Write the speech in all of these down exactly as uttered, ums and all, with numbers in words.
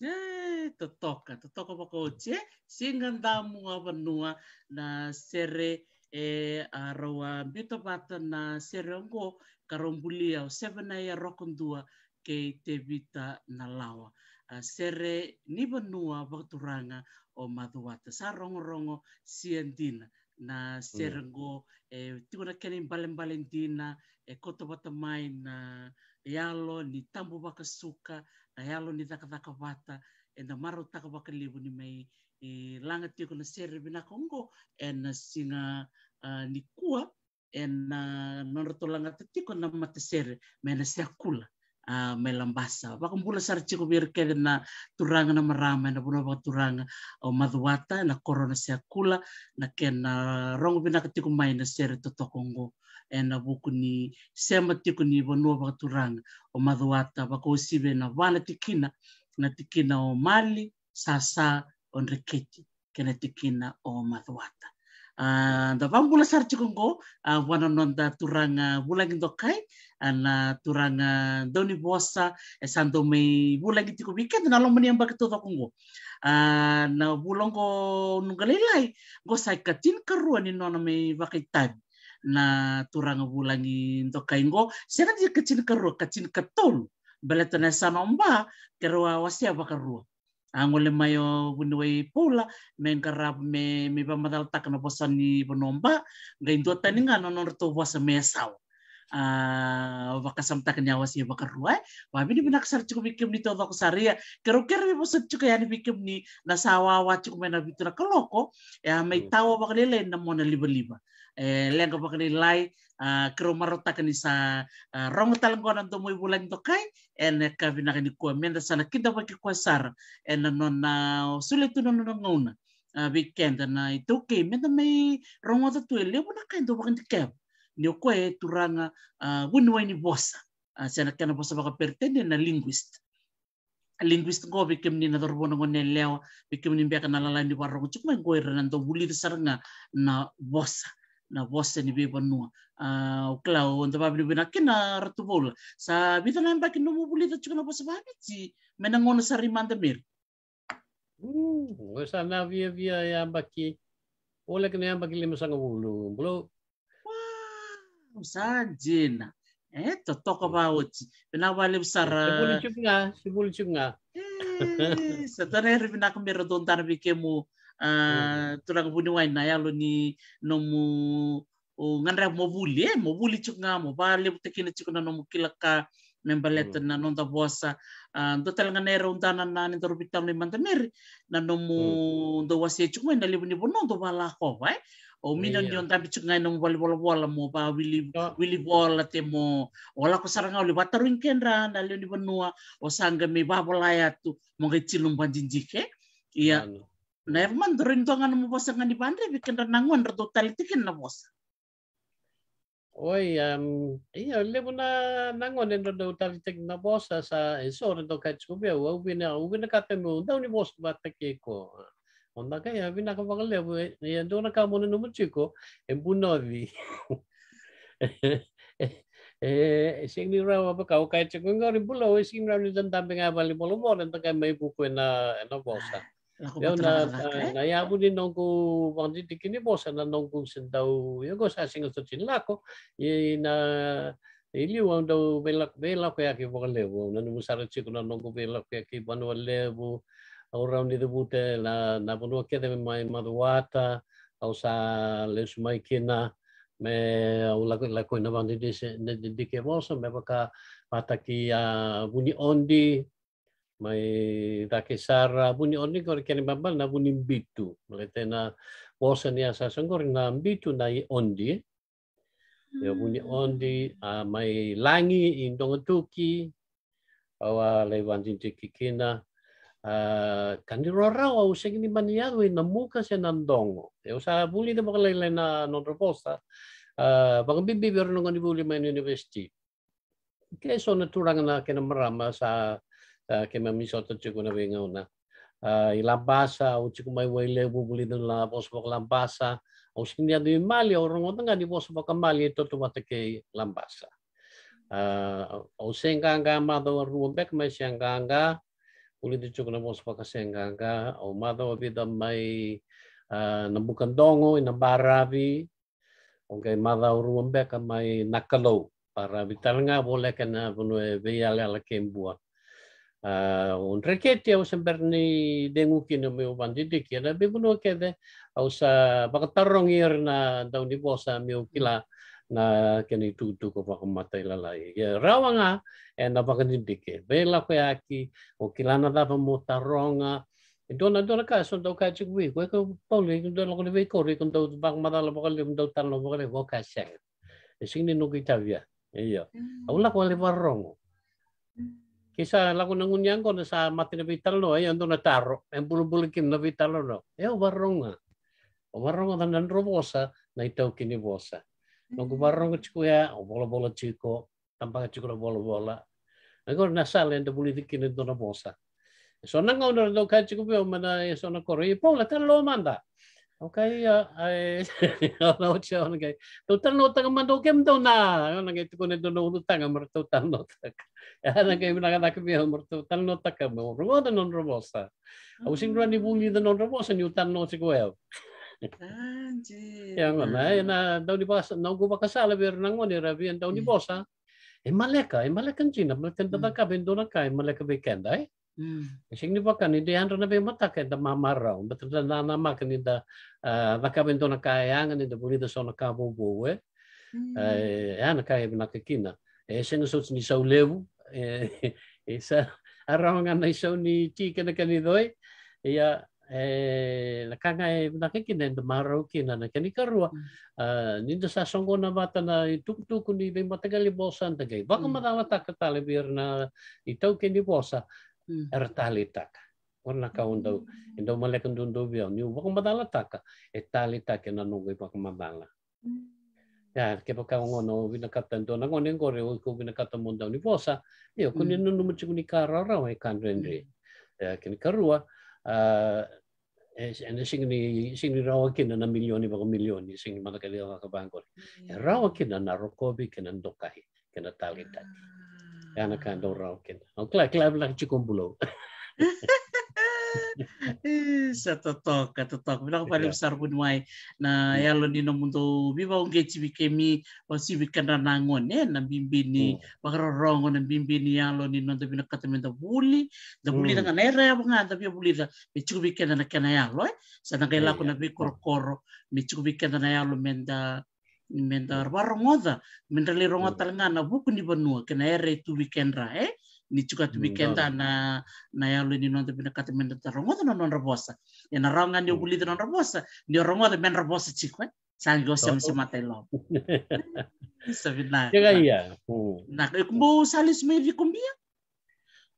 E, totoka, totoka vakaoti, e? Siga Damu a Vanua, na sere e a rau a biuta vata na sere oqo ka rau bulia o Sevenaia Rokodua kei Tevita Nalawa. A sere ni vanua vakaturaga o Macuata. Sa rogorogo sia dina na sere oqo, e tiko na kena ibalebale dina, e kauta vata mai na yalo ni tabu vakasuka, na yalo ni cakacaka vata, eda marautaka vakalevu ni mai laga tiko na sere vinaka oqo ena siga nikua, ena nodratou lagata tiko na matasere mai na Siakula, a, mai Labasa. Vakabula sara tiko vei ira kece na turaga na marama ena vanua vakaturaga o Macuata, ena koro na Siakula, na kena rogo vinaka tiko mai na sere totoka oqo ena vuku ni sema tiko ni vanua vakaturaga o Macuata, vakauasivi ena va na tikina, na tikina o Mali, Sasa, o Dreketi kei na tikina o Macuata. A, da vakabula sara tiko oqo, a, vua na noda turaga vulagi dokai, a, na turaga daunivosa, e sa dau mai vulagi tiko vei keda na loma ni yabaki taucoko oqo. A, na vula oqo, noqu lailai, oqo sa ikatinikarua ni nona mai vakaitavi na turaga vulagi dokai oqo. Sega ni ikatinikarua, katinikatolu. Baleta na yasana o Ba, keirau a wasea vakarua. A gole mai o vuniwai Paula me qarava, me, me vakamacalataka na vosa ni vanua o Ba, qai duatani ga na nodratou vosa me yasawa. A, vakasamataka ni a wasea vakarua, e. Vakavinavinaka sara tiko vei kemuni taucoko sara, ia keirau kerea me vosoti tiko yani vei kemuni na sa wawa tiko mai na vitu na kaloko, e a mai tawa vakalailai na mona livaliva. E leqa vakalailai, a, keirau marautaka ni sa, a, rogo tale qo na domo i vulagi dokai ena ka vinaka nikua, meda sa na kidavaki koya sara ena nona solia tu na nona gauna, a, vei keda na iTaukei, meda mai rogoca tu e levu na ka e dau vakadikeva ni o koya e turaga, a, vuniwai ni vosa, a, se na kena vosa vakaperitania na linguist. Linguist qo, vei kemuni na cauravou, na gone yalewa, vei kemuni beka na lala ni vakarogo tiko mai qo, ira na dau vulica sara ga na vosa, na vosa ni veivanua. A, au kila o da vakavinavinaka kina Ratu Paula. Sa vica na yabaki nomu vulica tiko na vosa vakaviti mai na gauna sara i Madameri? Mm, o sa na viavia yabaki, voleka na yabaki limasagavulu. Bolo. Wow, sa dina. E, totoka vakaoti. Vinaka vakalevu sara. Se vuli tiko ga, se vuli tiko ga. E, sa dua na yalo vinaka me ratou dana vei kemu, a, turaga vuniwai, na yalo ni nomu, o, gadreva mo vuli, e, mo vuli tiko ga, mo vakalevutaki kina tiko na nomu kila ka, me baleta na noda vosa. A, dua tale ga na era udana na ni daru vitau na i Madameri, na nomu dau wasea tiko mai na levu ni vanua dau vakalakova, e. O mina ni o dabe tiko ga ena nomu vale ni volavola mo vakawili, wili vola te mo, o lako sara ga o lai vakatarogi kedra na lewe ni vanua, o sa qai mai vakavola yatu, mo qai tilo vakadidike. Ia, na yava mada dau rai ni dua ga nomu vosa ga ni vakadrevi kedra na gone dau taleitaki kina na vosa. Oi, am, ia, levu na, na gone dau taleitaki na vosa, sa, e so dau kaya tiko vei au, au vina, au vinakata meu dau ni vosa vata kei iko. O da kaya, vinaka vakalevu, e, ia, dua na ka mo nanuma tiko, e bunoci. E, e, e sega ni rawa vaka au kaya tiko qori, Bulou, e sega ni rawa ni da dabe ga vale ni volavola, da kaya mai vuku ena, ena vosa. Lako vata na cakacaka, e? Na yavu ni noqu vakadidike ni vosa, na noqu se dau, ia qo sa sega soti ni lako, ia na, i liu au dau veilako, veilakoyaki vakalevu, au nanuma sara tiko na noqu veilakoyaki i Vanua Levu, au rawa ni cavuta na, na vanua kece mai Macuata au sa lesu mai kina, me au lako, lako ina vakadidike, na didike vosa, me vaka, vakataki a Vuniodi, mai cake sara, Vuniodi qori kena ibalebale na Vunibitu. Baleta na vosa ni yasayasa qori na bitu na i odi. Ia Vuniodi, a, mai Lagi i Dogatuki, au a lai vakadidike kina. A, ka ni rarawa au sega ni mani yaco i Namuka se Nadogo. Au sa vulica vakalailai na nodra vosa. A, vakabibi vei ira na gonevuli mai na university. Ke so na turaga na kena marama sa, a, keimami sota tiko na veigauna. A, i Labasa, au tiko mai Wailevu, vulica na vosa vakaLabasa. Au sega ni yaco i Mali, au rogoca ga ni vosa vakaMali e toto vata kei Labasa. A, au Seaqaqa, macawa rua beka mai Seaqaqa, vulica tiko na vosa vakaSeaqaqa. Au macawa vica mai, a, Nabukadogo, i Nabaravi, O qai macawa rua beka mai na Kalou. Paravi tale ga voleka na vanua e veiyalayala kei Bua. A, o Dreketi au se bera ni cegu kina meu vakadidike. Ena veivanua kece au sa vakatarogi ira na dau ni vosa meu kila na kena itukutuku vakamatailalai. Ia rawa ga ena vakadidike. Veilakoyaki, o kila na cava mo taroga. E dua na, dua na ka, so dau kaya tiko vei iko, e ka Paula, iko dau lako na veikoro, iko dau vakamacala vakalevu, dau talanoa vakalevu, o kaya sega. E sega ni noqu itavi ya. Io. Au lako wale vakarorogo. Ke sa lako na gunu yaqona sa mate na veitalanoa, ia dua na taro e bulabula kina na veitalanoa. E au vakarorogo ga. Au vakarorogo na nodra vosa na itaukei ni vosa. Noqu vakarorogo tiko ya, au volavola tiko, tabaka tiko na volavola. Oqori na sala eda vulica kina e dua na vosa. E so na gauna era dau kaya tiko vei au mai na e so na koro, "E Paula, talanoa mada." Au kaya, "Ia." Au na oti au na qai, "Tou talanoataka mada o kemudou na." Au na qai tukuna e dua na ulutaga me ratou talanoataka. Ia na qai vinakataka vei au me ratou talanoataka, meu rogoca na nodra vosa. Au sega ni rawa ni vulica na nodra vosa niu talanoa tiko o yau. Ia gona e na dau ni vakasala, noqu vakasala vei ira na gone era via dau ni vosa. E maleka, e maleka dina, baleta eda cakava e dua na ka e maleka vei keda, e? E sega ni vaka ni da yadra na veimataka eda mamarau, baleta da nanamaka ni da cakava e dua na ka e yaga, ni da vulica so na ka vovou, e? E ya na ka e vinaka kina. E sega soti ni sau levu, e sa rawa ga na isau ni ti kei na kena icoi. Ia e na ka ga e vinaka kina eda marau kina. Na kena ikarua, ni da sa soqona vata na itukutuku ni veimataqali vosa, da qai vakamacalataka tale vei ira na itaukei ni vosa era taleitaka. Oqori na ka au dau, e dau maleka duadua vei au, niu vakamacalataka e taleitaka ena noqu ivakamacala. Ia kevaka o gona o vinakata, dua na gone oqori o iko vinakata mo dau ni vosa, ia ko ni nanuma tiko ni ka rawarawa e ka dredre. Ia kena ikarua, e sega ni, sega ni rawa kina na milioni vakamilioni, sega ni mataqali cakacaka vaqori. E rawa kina na rokovi kei na dokai kei na taleitaki. Ia na ka dau rawa kina. Au kila, kila vinaka tiko o Bulou. Sa totoka, totoka. Vinaka vakalevu sara vuniwai na yalo ni nomudou veivakauqeti vei kemi, vakauasivi vei kedra na gone, na bibi ni vakarorogo, na bibi ni yalo ni noda vinakata meda vuli. Da vulica ga na era yavu ga da via vulica, me tiko vei keda na kena yalo, e? Sa da qai lako na veikorokoro, me tiko vei keda na yalo meda, meda vakarogoca, meda lai rogoca tale ga na vuku ni vanua kei na era e tu vei kedra, e? Ni tiko tu vei keda na, na yalo ni noda vinakata meda rogoca na nodra vosa. E na rawa ga ni o vulica na nodra vosa, ni o rogoca me nodra vosa tiko, e? Sa qai o semasemata i loma. Sa vinaka. Na, e ko bau sa lesu mai Cikobia?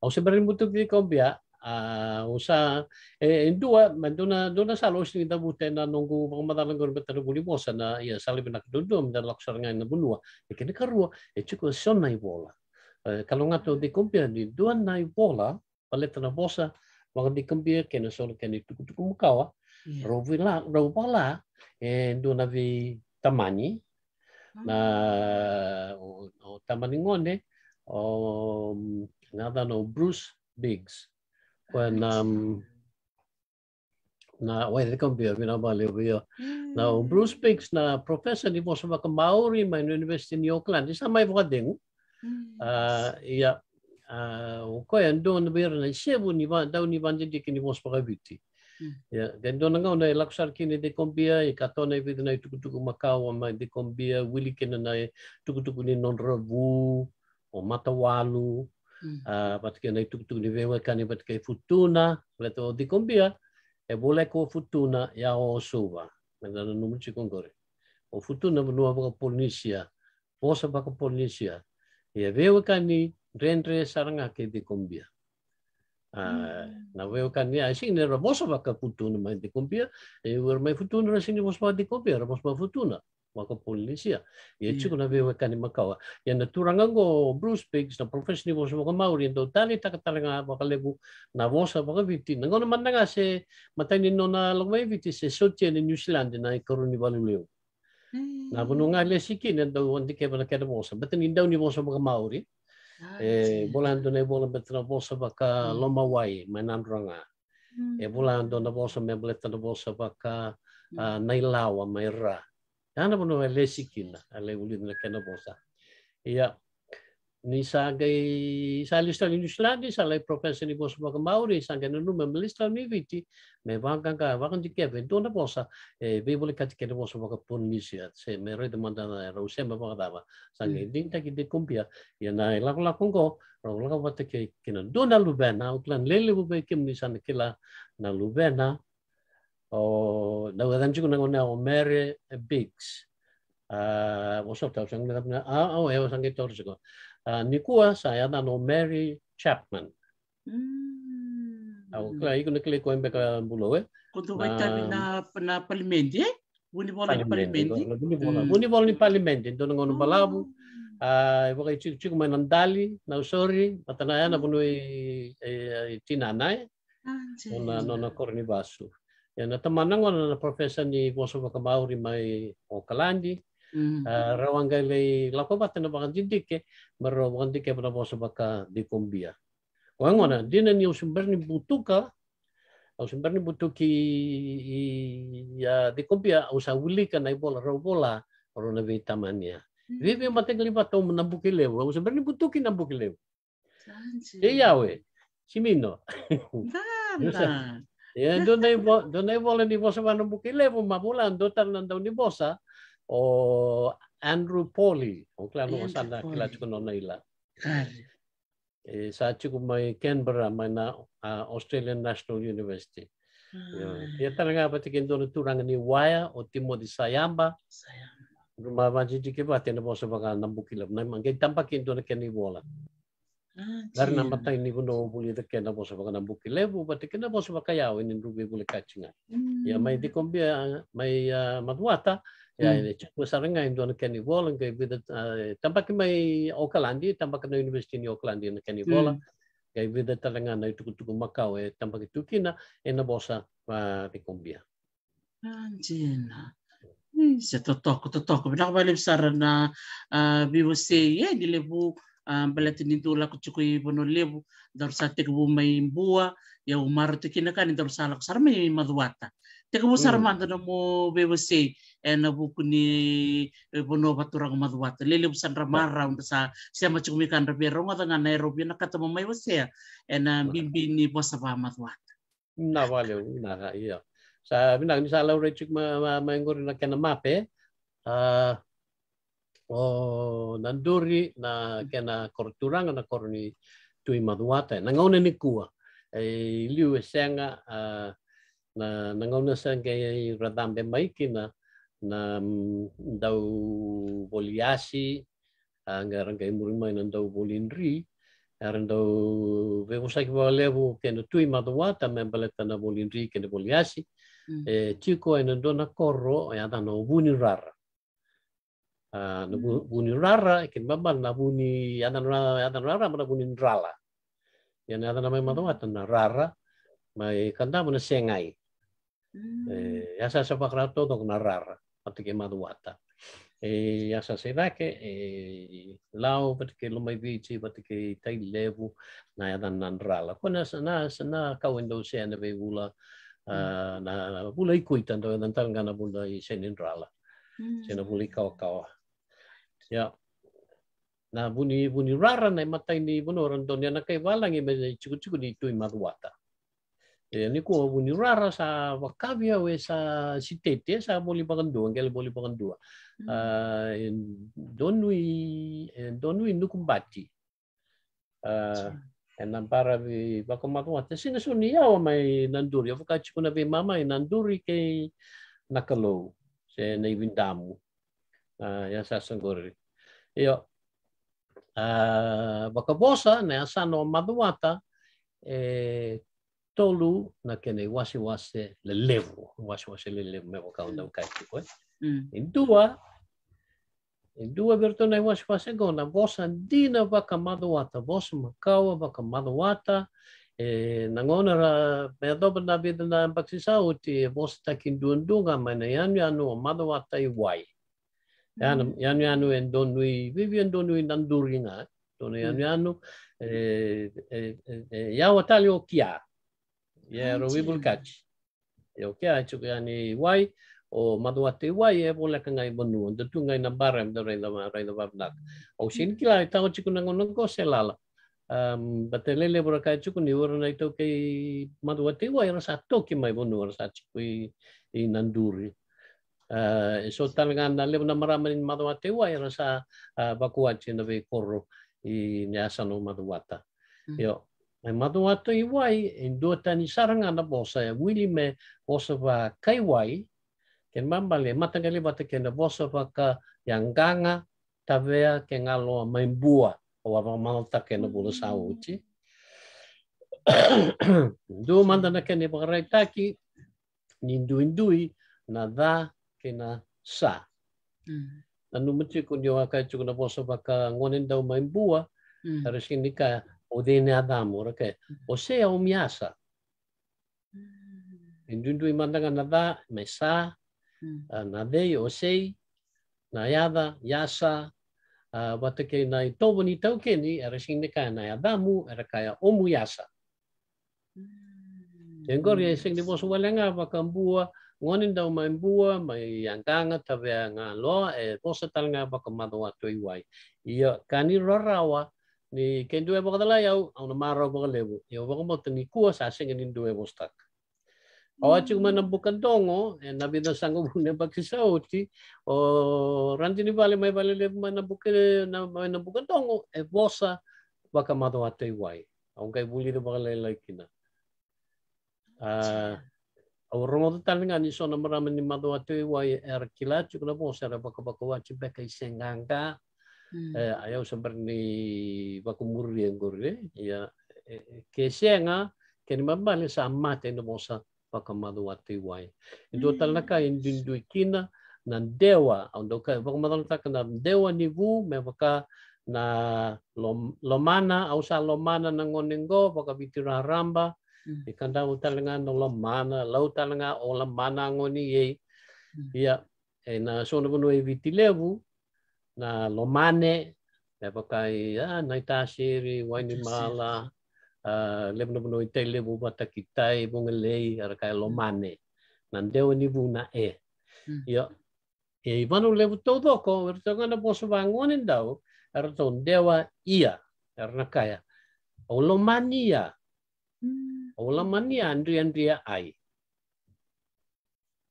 Au se bera ni butuki Cikobia. A, au sa, e, e dua, ma dua na, dua na sala au sega ni cavuta ena noqu vakamacala oqori baleta na vuli vosa, na, ia, sala vinaka duadua meda lako sara ga ena vanua. E kena ikarua, e tiko e so na ivola. E kalougata o Cikobia ni dua na ivola baleta na vosa vakaCikobia kei na so na kena itukutuku makawa. Rau vila, rau vala e dua na veitamani, na, o, o tamani gone, o, na yacana o Bruce Biggs. Koya na, na, wai Cikobia, vinaka vakalevu. Na, o Bruce Biggs na professor ni vosa vakaMaori mai na University ni Auckland, sa mai vakacegu. A, ia, a, o koya e dua na vei ira na isevu ni va, dau ni vakadidike ni vosa vakaViti. Ia, e dua na gauna e lako sara kina i Cikobia, e katoa na ivica na itukutuku makawa mai Cikobia, wili kina na itukutuku ni nodra vu, o Matawalu, a, vata kei na itukutuku ni veiwekani vata kei Futuna, baleta o Cikobia e voleka o Futuna, ia o Suva. Meda nanuma tiko oqori. O Futuna vanua vakaPolinisia, vosa vakaPolinisia. Ia veiwekani dredre sara ga kei Cikobia. A, na veiwekani, a, sega ni ra vosa vakaFutuna mai Cikobia, e, era mai Futuna, era sega ni vosa vakaCikobia, era vosa vakaFutuna, vakaPolinisia. Ia tiko na veiwekani makawa. Ia na turaga oqo o Bruce Biggs, na professor ni vosa vakaMaori, e dau taleitaka tale ga vakalevu na vosa vakaViti. Na gauna mada ga se matai ni nona lako mai Viti, se sotia na Niusiladi na ikarua ni valu levu. Na vanua ga e lesi kina e dau dikeva na kena vosa, baleta ni dau ni vosa vakaMaori. E vola dua na ivola baleta na vosa vakaLomawai mai Nadroga. E vola dua na vosa me baleta na vosa vaka, a, Nailawa mai Ra. Ya na vanua e lesi kina, a lai vulica na kena vosa. Ia, ni sa qai, sa lesu tale i Niusiladi, sa lai professor ni vosa vakaMaori, sa qai nanuma me lesu tale i Viti, me vaqaqa, vakadikeva e dua na vosa, e veivolekati kei na vosa vakaPolinisia, se me raica mada na rau sema vakacava, sa qai digitaki Dikobia. Ia na ilakolako oqo, rau lako vata kei, kei na dua na luvena, au kila na lelevu vei kemuni sa na kila na luvena, o, na wecana tiko na gone o Mary Biggs. A, o sa tau sa gone na, a, o, e, o sa qai tau tiko. A, nikua sa yacana o Mary Chapman. Mm. Au kila, iko na kilai koya beka Bulou, e? Ko dou vakaitavi na, na palimedi, e? Vunivola ni palimedi. Vunivola, vunivola ni palimedi, dua na gauna balavu. A, e vakaitikotiko mai na Dali, Nausori, matana ya na vanua i, e, e, tinana, e? Nona, nona koro ni vasu. Ia na tamana gona na professor ni vosa vakaMaori mai Okaladi. Mm. A, rau a qai lai lako vata na vakadidike, me rau vakadikeva na vosa vakaDikobia. Koya gona, dina ni au se bera ni butuka, au se bera ni butuki i, i, a, Dikobia, au sa wilika na ivola rau vola, rau na veitamania. Mm. Vivi mataqali vata o Nabuki Levu, au se bera ni butuki Nabuki Levu. Sa dina. Kei au e, Simino. Dada. Ia, dua na ivo-, dua na ivola ni vosa vakaNabuki Levu, ma vola, dua tale na dau ni vosa, o Andrew Pawley. O kila no sa na kila tiko nona ila. Kari. E, sa tiko mai Canberra, mai na, a, Australian National University. Ia, ia tale ga vata kei dua na turaga ni Waea, o Timothy Sayamba. Sayamba. Rau mai vakadidike vata ena vosa vakaNabuki Levu. Na, ma qai tabaki e dua na kena ivola. A, qori na imatai ni vanua au vulica kina na vosa vakaNabuki Levu, vata kei na vosa vakaYawe ni drau veivolekati ga. Mm. Ia mai Dikobia, mai, a, Macuata, ia, mm, e tiko sara ga e dua na kena ivola, qai vica, a, e tabaki mai Okaladi, tabaki na University ni Okaladi na kena ivola. Mm. Qai vica tale ga na itukutuku makawa e tabaki tu kina ena vosa vakaDikobia. A, dina. Ii, se totoka, totoka. Vinaka vakalevu sara na, a, veiwasei, e, ni levu, a, baleta ni dou lako tiko i Vanua Levu, daru sa tekivu mai Bua, ia au marautaka kina ka ni daru sa lako sara mai Macuata. Tekivu sara, mm, mada nomu veiwasei ena vuku ni, e, vanua vakaturaga Macuata. Lelevu sara na marau da sa sema tiko mai ka da via rogoca ga na erau vinakata mo mai wasea ena, mm, bibi ni vosa vakaMacuata. Na vale, vinaka, ia. Sa vinaka ni sa laurai tiko mai, mai, mai qori na kena mape. A, o Naduri na kena koro turaga, na koro ni Tui Macuata. Na gauna nikua, e liu e sega, a, na, na gauna sa qai ra cabe mai kina na, mm, dau voliasi, a, qai ra qai muri mai na dau volidri, era dau veivosaki vakalevu kei na Tui Macuata me baleta na volidri kei na voliasi. Mm. E tiko ena dua na koro, e yacana o Vunirara. A, na Vu-, mm, Vunirara, e kena ibalebale na vu ni, yacana, yacana raraba na vu ni drala. Ia na yacana mai Macuata na rara, mai Kadavu na segai. Mm. E, yasayasa vakarau taucoko na rara, vata kei Macuata. E, yasayasa i cake, e, Lau, vata kei Lomaiviti, vata kei Tailevu, na yacana na drala. Ko na sa, na, sa na kau e dau se ena veivula, a, mm, na, na vula i Kuita, dau yacana tale ga na vula i Senidrala. Mm. Se na vula i Kawakawa. Ia. Na Vuni, Vunirara na imatai ni vanua ra donui na kai valagi me na itikotiko ni Tui Macuata. E, nikua Vunirara sa vakavi au e sa sitete, e sa voli vakadua, qele voli vakadua. Mm. A, e donui, e donui Nukubati. A, ena baravi vakaMacuata. Sega soti ni yawa mai Naduri, au vaka tiko na veimama i Naduri kei Nakalou, se Naividamu. A, yasayasa qori. Io. A, vakavosa, na yasana o Macuata, e tolu na kena iwasewase lelevu. Wasewase lelevu me vaka au dau kaya tiko, e. Mm. E dua, e dua vei iratou na iwasewase qo, na vosa dina vakaMacuata, vosa makawa vakaMacuata. E, na gauna ra, me yacova na vica na yabaki sa oti, e vosataki duadua ga mai na yanuyanu o Macuata i Wai. Ia na, mm, yanuyanu e donui, vivi e donui Naduri ga. Dua na, mm, yanuyanu, e, e, e, e yawa tale o Kia. Ia, a, rau, okay, veivolekati. Ia o Kia e tiko yani i Wai, O Macuata i Wai e voleka ga i vanua, dau tu ga i na bara, me dau raica, raica vakavinaka. Au sega ni kila e tawa tiko na gauna qo se lala. Um, baleta e lelevu ra kaya tiko ni o ira na iTaukei Macuata i Wai era sa toki mai vanua, era sa tiko i, i Naduri. Uh, e so tale ga na levu na marama ni Macuata i Wai era sa, uh, vakuwati na veikoro i na yasana o Macuata. Io, e Macuata i Wai e dua tani sara ga na vosa e wili me vosa vakaiwai. Kena ibalebale e mataqali vata kei na vosa vakayaqaga, tavea kei galoa mai Bua, au a vakamacalataka ena vula sa oti. Dua mada na kena ivakaraitaki ni duidui na ca kei na sa. Nanuma tiko ni o a kaya tiko na vosa vakagonedau mai Bua, era sega ni kaya o cei na yacamu, era kaya o se a omu yasa. E duidui mada ga na ca me sa, a, na cei, o sei, na yaca, yasa, a, vata kei na itovo ni taukeni, era sega ni kaya na yacamu, era kaya omu yasa. E qori e sega ni vosa wale ga vakaBua, gonedau mai Bua, mai yaqaga, tavea, galoa, e vosa tale ga vakaMacuata i Wai. Ia ka ni rarawa, ni ke dua e vakacalai au, au na marau vakalevu. Ia au vakabauta nikua sa sega ni dua e vosataka. Au a tiko mai na Bukadogo ena vica sagavulu na yabaki sa oti, o radini vale mai Valelevu mai na Buka, na, mai na Bukadogo e vosa vakaMacuata i Wai. Au qai vulica vakalailai kina. A, au rogoca tale ga ni so na marama ni Macuata i Wai era kila tiko na vosa, era vakavakawati beka i se qaqa. E, a, au sa bera ni vakamuria qori, e. Ia, e, e, ke sega, kena ibalebale sa mate na vosa vakaMacuata i Wai. E dua tale na ka e duidui kina na dewa, au dau kaya, vakamacalataka na dewa ni vu, me vaka na lom-, lomana, au sa lomana na gone qo, vakaviti raraba, e kadavu tale ga na lomana, lau tale ga o lomana a gone i ei. Ia, ena so na vanua e Viti Levu, na lomane, me vaka i, a, Naitasiri, Wainimala, a, levu na vanua i Tailevu vata kei Tai, Vugalei, era kaya lomane. Na dewa ni vu na e. Ia, e i Vanua Levu taucoko, eratou ga na vosa vagonedau, eratou dewa ia, era na kaya. Au lomani ia. Au lomani ia, driadria ai.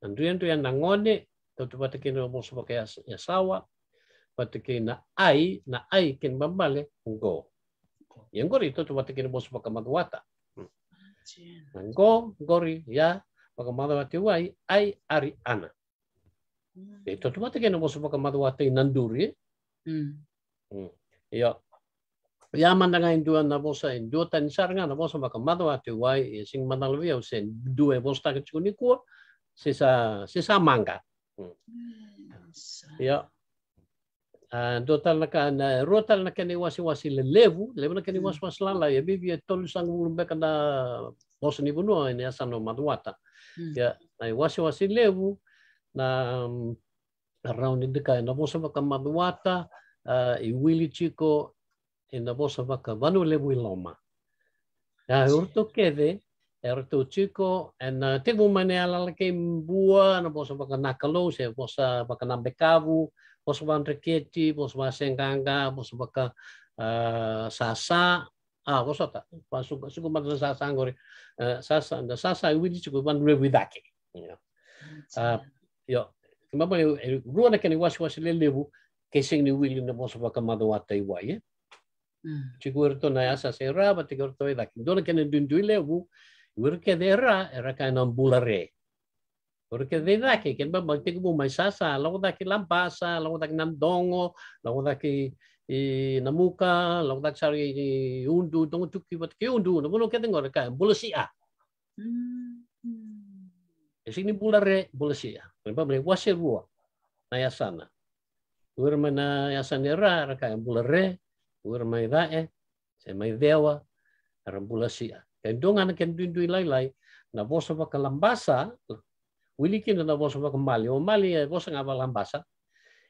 Na driadria na gone, tautauvata kei na vosa vakaYasawa, vata kei na ai, na ai kena ibalebale, qo. Ia qori tautauvata kei na vosa vakaMacuata. Na qo, qori, ia, vakaMacuata i Wai, ai, ari, ana. E tautauvata kei na vosa vakaMacuata i Naduri. Io. Ia mada ga e dua na vosa, e dua tani sara ga na vosa vakaMacuata i Wai, e sega ni macala vei au se dua e vosataka tiko nikua, se sa, se sa maqa. Io. A, dua tale na ka, na rua tale na kena iwasewase lelevu, levu na kena iwasewase lalai, e viavia e tolusagavulu beka na vosa ni vanua ena yasana o Macuata. Ia, na iwasewase levu, na, mm, rauni dika, ena vosa vakaMacuata, a, e wili tiko ena vosa vakaVanua Levu i loma. Ia, o ratou kece, eratou tiko ena, a, tekivu mai na yalayala kei Bua, na vosa vakanakalou, se vosa vakanabekavu, vosa vakadreketi, vosa vakaseqaqa, vosa vaka, a, sasa, a, vosota, vakasuka, suka mada na sasa qori, e, sasa, na sasa e wili tiko i Vanua Levu i cake. Io. A, io. Kena ibalebale, e rua na kena iwasewase lelevu, ke sega ni wili na vosa vakaMacuata i Wai, e. Tiko iratou na yasayasa i ra, vata kei iratou i cake. Dua na kena duidui levu, o ira kece i ra, era kaya na bula re. O ira kece i cake, kena ibalebale tekivu mai sasa, lako cake Labasa, lako cake Nadogo, lako cake i Namuka, lako cake sara i Udu, Dogotuki vata kei Udu, na vanua kece qori, kaya bula sia. E sega ni bula re, bula sia. Kena ibalebale wase rua na yasana. O ira mai na yasana i ra, era kaya bula re, o ira mai cake, se mai cewa, era bula sia. Ke dua ga na kena duidui lailai, na vosa vakaLabasa, wili kina na vosa vakaMali. O Mali e vosa ga vakaLabasa,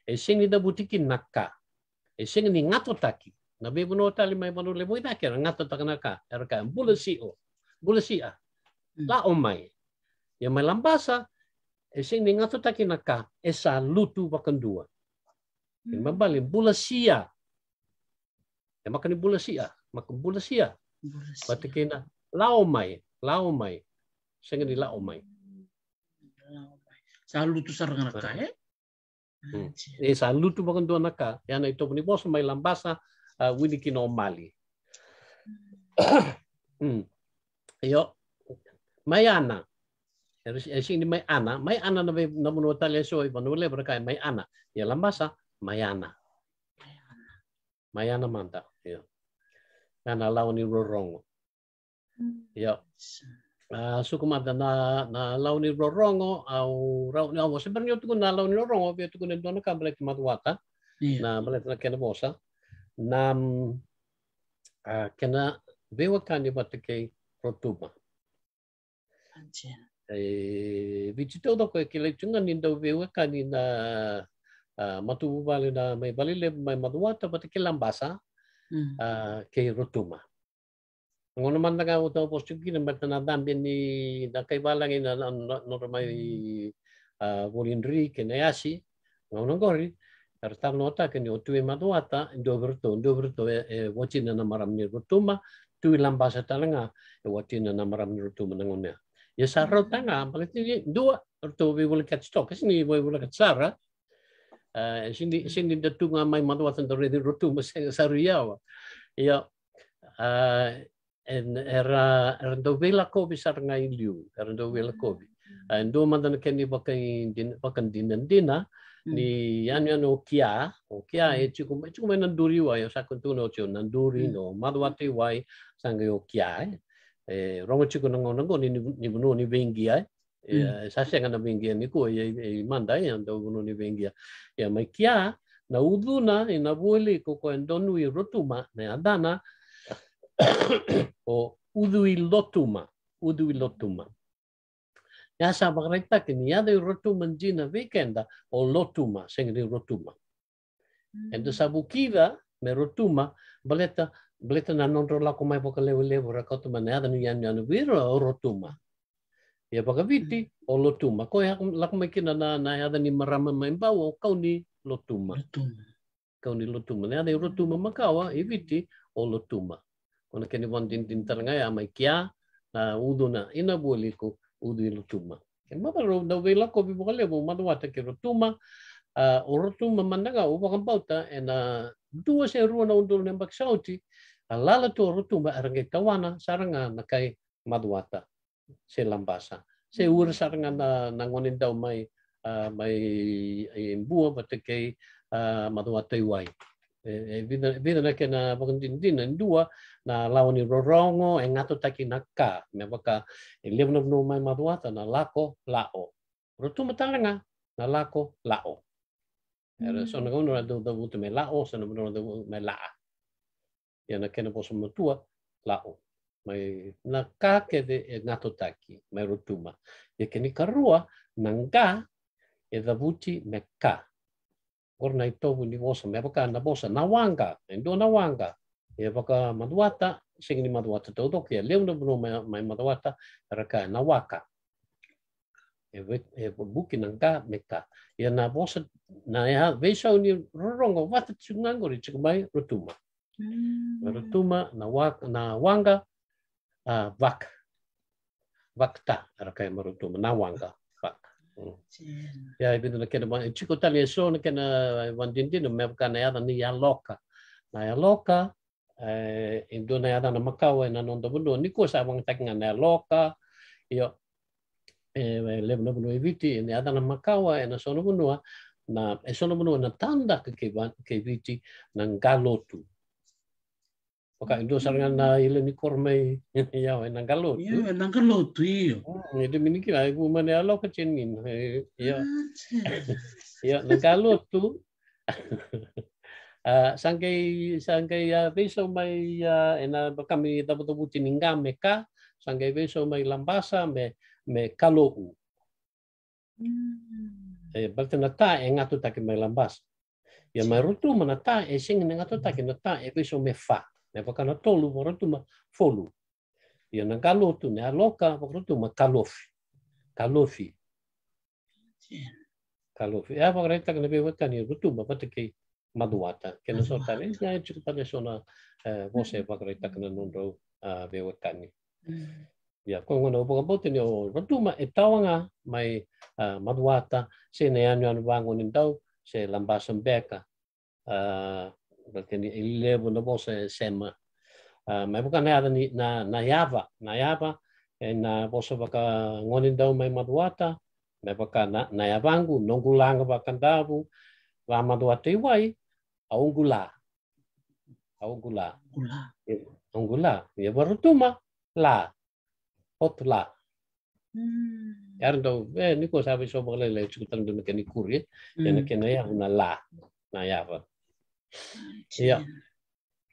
e sega ni cavuti kina na ka. E sega ni gatotaki. Na veivanua tale mai Vanua Levu i cake, era gatotaka na ka, era kaya bula sio, bula sia. Lako mai. Ia mai Labasa, e sega ni gatotaki na ka, e sa lutu vakadua. Kena ibalebale, bulasia. E maka ni bulasia, maka bulasia. Bulasia. Vata kei na lako mai, lako mai. Sega ni lako mai. Lako mai. Sa lutu sara ga na ka, e? E sa lutu vakadua na ka, ya na itovo ni vosa mai Labasa, a, wili kina o Mali. Io, mai Ana. E sega ni mai Ana, mai Ana na vanua tale eso i Vanua Levu ra kaya mai Ana. Ia Labasa, mai Ana. Mai Ana mada, io. Ya na lawa ni rorogo. Io. A, suka mada na, na lawa ni rorogo, au, rau, au, se bera ni au tukuna na lawa ni rorogo, au via tukuna e dua na ka baleti Macuata. Io. Na baleta na kena vosa. Na, a, kena veiwekani vata kei Rotuma. E Viti taucoko e kilai tu ga ni dau veiwekani na, a, matavuvale na mai Valelevu mai Macuata vata kei Labasa, a, kei Rotuma. Gauna mada ga au tau vosa tiko kina baleta na cabe ni na kai valagi na, na, na, nodra mai, a, Volidri kei na Yasi. Gauna qori era talanoataka ni o tu i Macuata e dua vei iratou, dua vei iratou e, e watina na marama ni Rotuma, tu i Labasa tale ga e watina na marama ni Rotuma na gauna ya. Ia sa rauta ga baleta ni dua ratou veivolekati toka, sega ni veivolekati sara. A, sega ni, sega ni da tu ga mai Macuata da raici Rotuma, sega, sa rui yawa. Ia, a, era, era dau veilakovi sara ga i liu, era dau veilakovi. A, e dua mada na kena ivakadinadina ni yanuyanu o Kia, o Kia e tiko mai, tiko mai Naduri Iwai, au sa kena tukuna oti o Naduri, o Macuata Iwai, sa qai o Kia, e. E rogo tiko na gauna qo ni, ni vanua ni veiqia, e. E sa sega na veiqia nikua, e, e mada, e, dau vanua ni veiqia. Ia mai Kia, na ucuna i Navualiku ko e donui Rotuma, na yacana o Ucuilotuma, Ucuilotuma. Ia sa vakaraitaki ni yaca i Rotuma dina vei keda o Lotuma, sega ni Rotuma. Eda sa vukica me Rotuma, baleta, baleta na nodra lako mai vakalevulevu ra kauta mai na yaca ni yanuyanu vei ira o Rotuma. Ia vakaviti o Lotuma. Ko e lako mai kina na, na yaca ni marama mai Bau o Kaunilotuma. Kaunilotuma. Na yaca i Rotuma makawa i Viti o Lotuma. Ko na kena ivakadinadina tale ga ya mai Kia, na ucuna i Navualiku, Ucuilotuma. Kena ibalebale rau dau veilakovi vakalevu o Macuata kei Rotuma. A, o Rotuma mada ga au vakabauta ena dua se rua na udolu na yabaki sa oti, a lala tu o Rotuma era qai tawana sara ga na kai Macuata se Labasa. Se ura sara ga na, na gonedau mai, a, mai, e, Bua vata kei, a, Macuata Iwai. E, e vica, vica na kena vakadinadina, dua na lawa ni rorogo e gatotaki na ka, me vaka e levu na vanua mai Macuata na lako, la'o. Rotuma tale ga na lako, la'o. Era so na gauna ra dau cavuta me la'o, so na vanua ra dau me la'a. Ia na kena vosa matua, la'o. Mai na ka kece e gatotaki mai Rotuma. Ia kena ikarua, na qa e cavuti me ka. Qori na itovo ni vosa, me vaka na vosa na waqa, e dua na waqa. E vaka Macuata, sega ni Macuata taucoko, ia levu na vanua mai, mai Macuata era kaya na waka. E, e vuki na qa me ka. Ia na vosa, na ya, veisau ni rorogo vata tiko ga qori tiko mai Rotuma. Mai Rotuma, na wa, na waqa, a, vaka. Vakata, era kaya mai Rotuma, na waqa, vaka. Ia e vica na kena, e tiko tale eso na kena vakadinadina me vaka na yaca ni yaloka. Na yaloka, e, e dua na yacana makawa ena noda vanua, nikua sa vagataki ga na yaloka. Io, e, e levu na vanua e Viti, ena yacana makawa ena so na vanua, na, e so na vanua na tadaka kei, kei Viti na qalotu. Vaka e dua sara ga na ile ni koro mai, ia, ena qalotu. Io, ena qalotu, io. E dua mai ni kila, e vu mai na yaloka tini, io. Io, na qalotu. A, sa qai, sa qai, a, veisau mai, a, ena vaka me cavucavuti ni qa me ka, sa qai veisau mai Labasa me, me kalo'u. E, baleta na ta e gatotaki mai Labasa. Ia mai Rotuma na ta e sega ni gatotaki, na ta e veisau me fa. Me vaka na tolu vaka Rotuma, folu. Ia na qalotu, na yaloka vaka Rotuma, kalofi. Kalofi. Kalofi. E a vakaraitaka na veiwekani Rotuma vata kei Macuata. Kena so tale, e tiko tale so na, e, vosa e vakaraitaka na nodrau, a, veiwekani. Ia, ko gona au vakabauta ni o Rotuma e tawa ga mai, a, Macuata, se na yanuyanu vagonedau, se Labasa beka. A, baleta ni e levu na vosa e sema. A, me vaka na yaca ni, na, na yava, na yava, e na vosa vakagonedau mai Macuata, me vaka na, na yavaqu, noqu la ga vakadavu, vamacuata i wai, a oqu la. A oqu la. Oqu la. Ia vaRotuma, la. Hot la. Era dau, e, ni ko sa vei so vakalailai, tiko tale dau na kena ikuri, e. Ena kena yavu na la, na yava. Ia.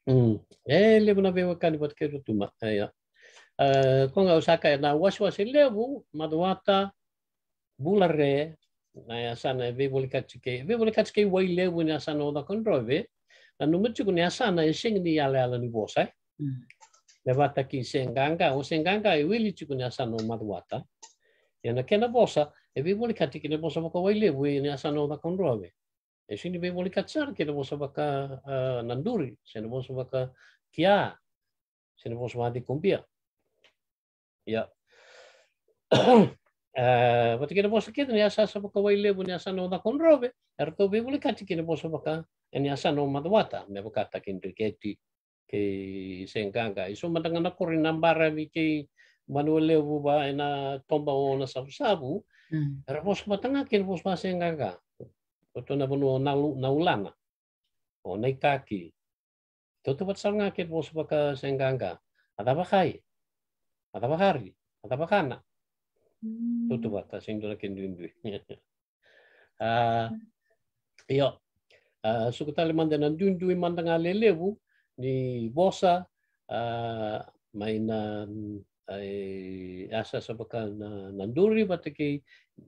Mm. E levu na veiwekani vata kei Rotuma. E, ia. E, ko ga au sa kaya na wasewase levu, Macuata, Bulare, na yasana e veivolekati kei, veivolekati kei Wailevu ni yasana o Cakaudrove, na numa tiko ni yasana e sega ni yalayala ni vosa, e. Me vata kei Seqaqa, o Seqaqa e wili tiko ni yasana o Macuata. Ia na kena vosa, e veivolekati kei na vosa vaka Wailevu ni yasana o Cakaudrove. E sega ni veivolekati sara kei na vosa vaka, a, Naduri, se na vosa vaka Kia, se na vosa vaka Cikobia. Ia. E, vata kei na vosa kece ni yasayasa vaka Wailevu ni yasana o Cakaudrove, eratou veivolekati kei na vosa vaka, e ni yasana o Macuata, me vakataki Dreketi, kei Seqaqa. E so mada ga na koro na baravi kei Vanua Levu va ena toba o Nasavusavu, era vosa vata ga kei na vosa vaka Seqaqa. Koto na vanua o Nalu-, Naulana, o Naikaki. Tautauvata sara ga kei na vosa vaka Seqaqa. A cava kai? A cava kari? A cava kana? Tautauvata, sega ni dua na kena duidui. A, io. A, suka tale mada na duidui mada ga lelevu ni vosa, a, mai na, a, e, yasayasa vaka na, Naduri vata kei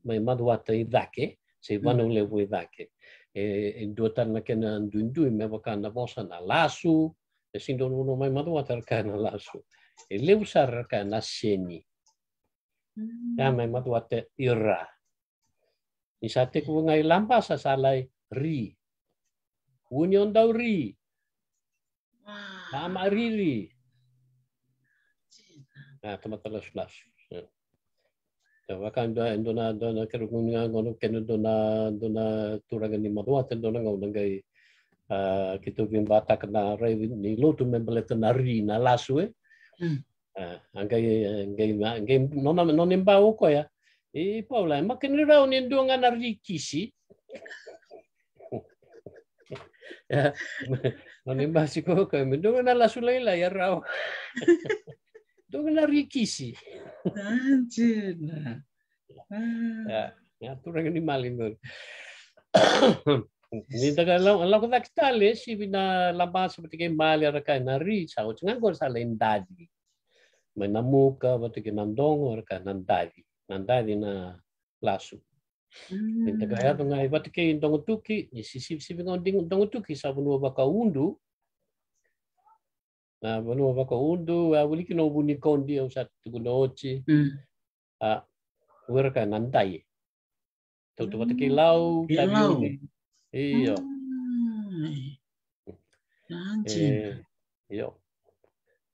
mai Macuata i cake, se Vanua Levu i cake. E, e dua tale na kena duidui me vaka na vosa na lasu, e sega ni dua na vanua mai Macuata era kaya na lasu. E levu sara era kaya na seni. Ia mai Macuata i ra. Ni sa tekivu ga i Labasa sa lai ri. Uni o dau ri. Mama riri. A, tamata lasulasu. Ia vaka dua, dua na, dua na kena gunu ga gona, kena dua na, dua na turaga ni Macuata, dua na gauna qai, a, keitou veibataka na raivi ni lotu me baleta na ri na lasu, e. A, a qai, qai, qai, nona, nona iba o koya. I Paula, e maka ni rau ni dua ga na ri kisi. Ia, nona iba tiko o koya, me dua ga na lasu lailai e rau. Dua ga na ri kisi. Ia, ia turaga ni mali qori. Ni da qai lako cake tale, sivi na Labasa vata kei Mali era kaya na ri, sa oti ga qori sa lai daci. Mai Namuka vata kei Nadogo era kaya na daci. Na daci na lasu. Ni da qai yaco ga i vata kei Dogotuki, ni sisivisivi ga o Dogotuki sa vanua vaka Udu. Na vanua vaka Udu, a wili kina o Vunikodi, au sa tukuna oti. A, o ira kaya na dai. Tautauvata kei Lau, Taveuni. Io. E, io.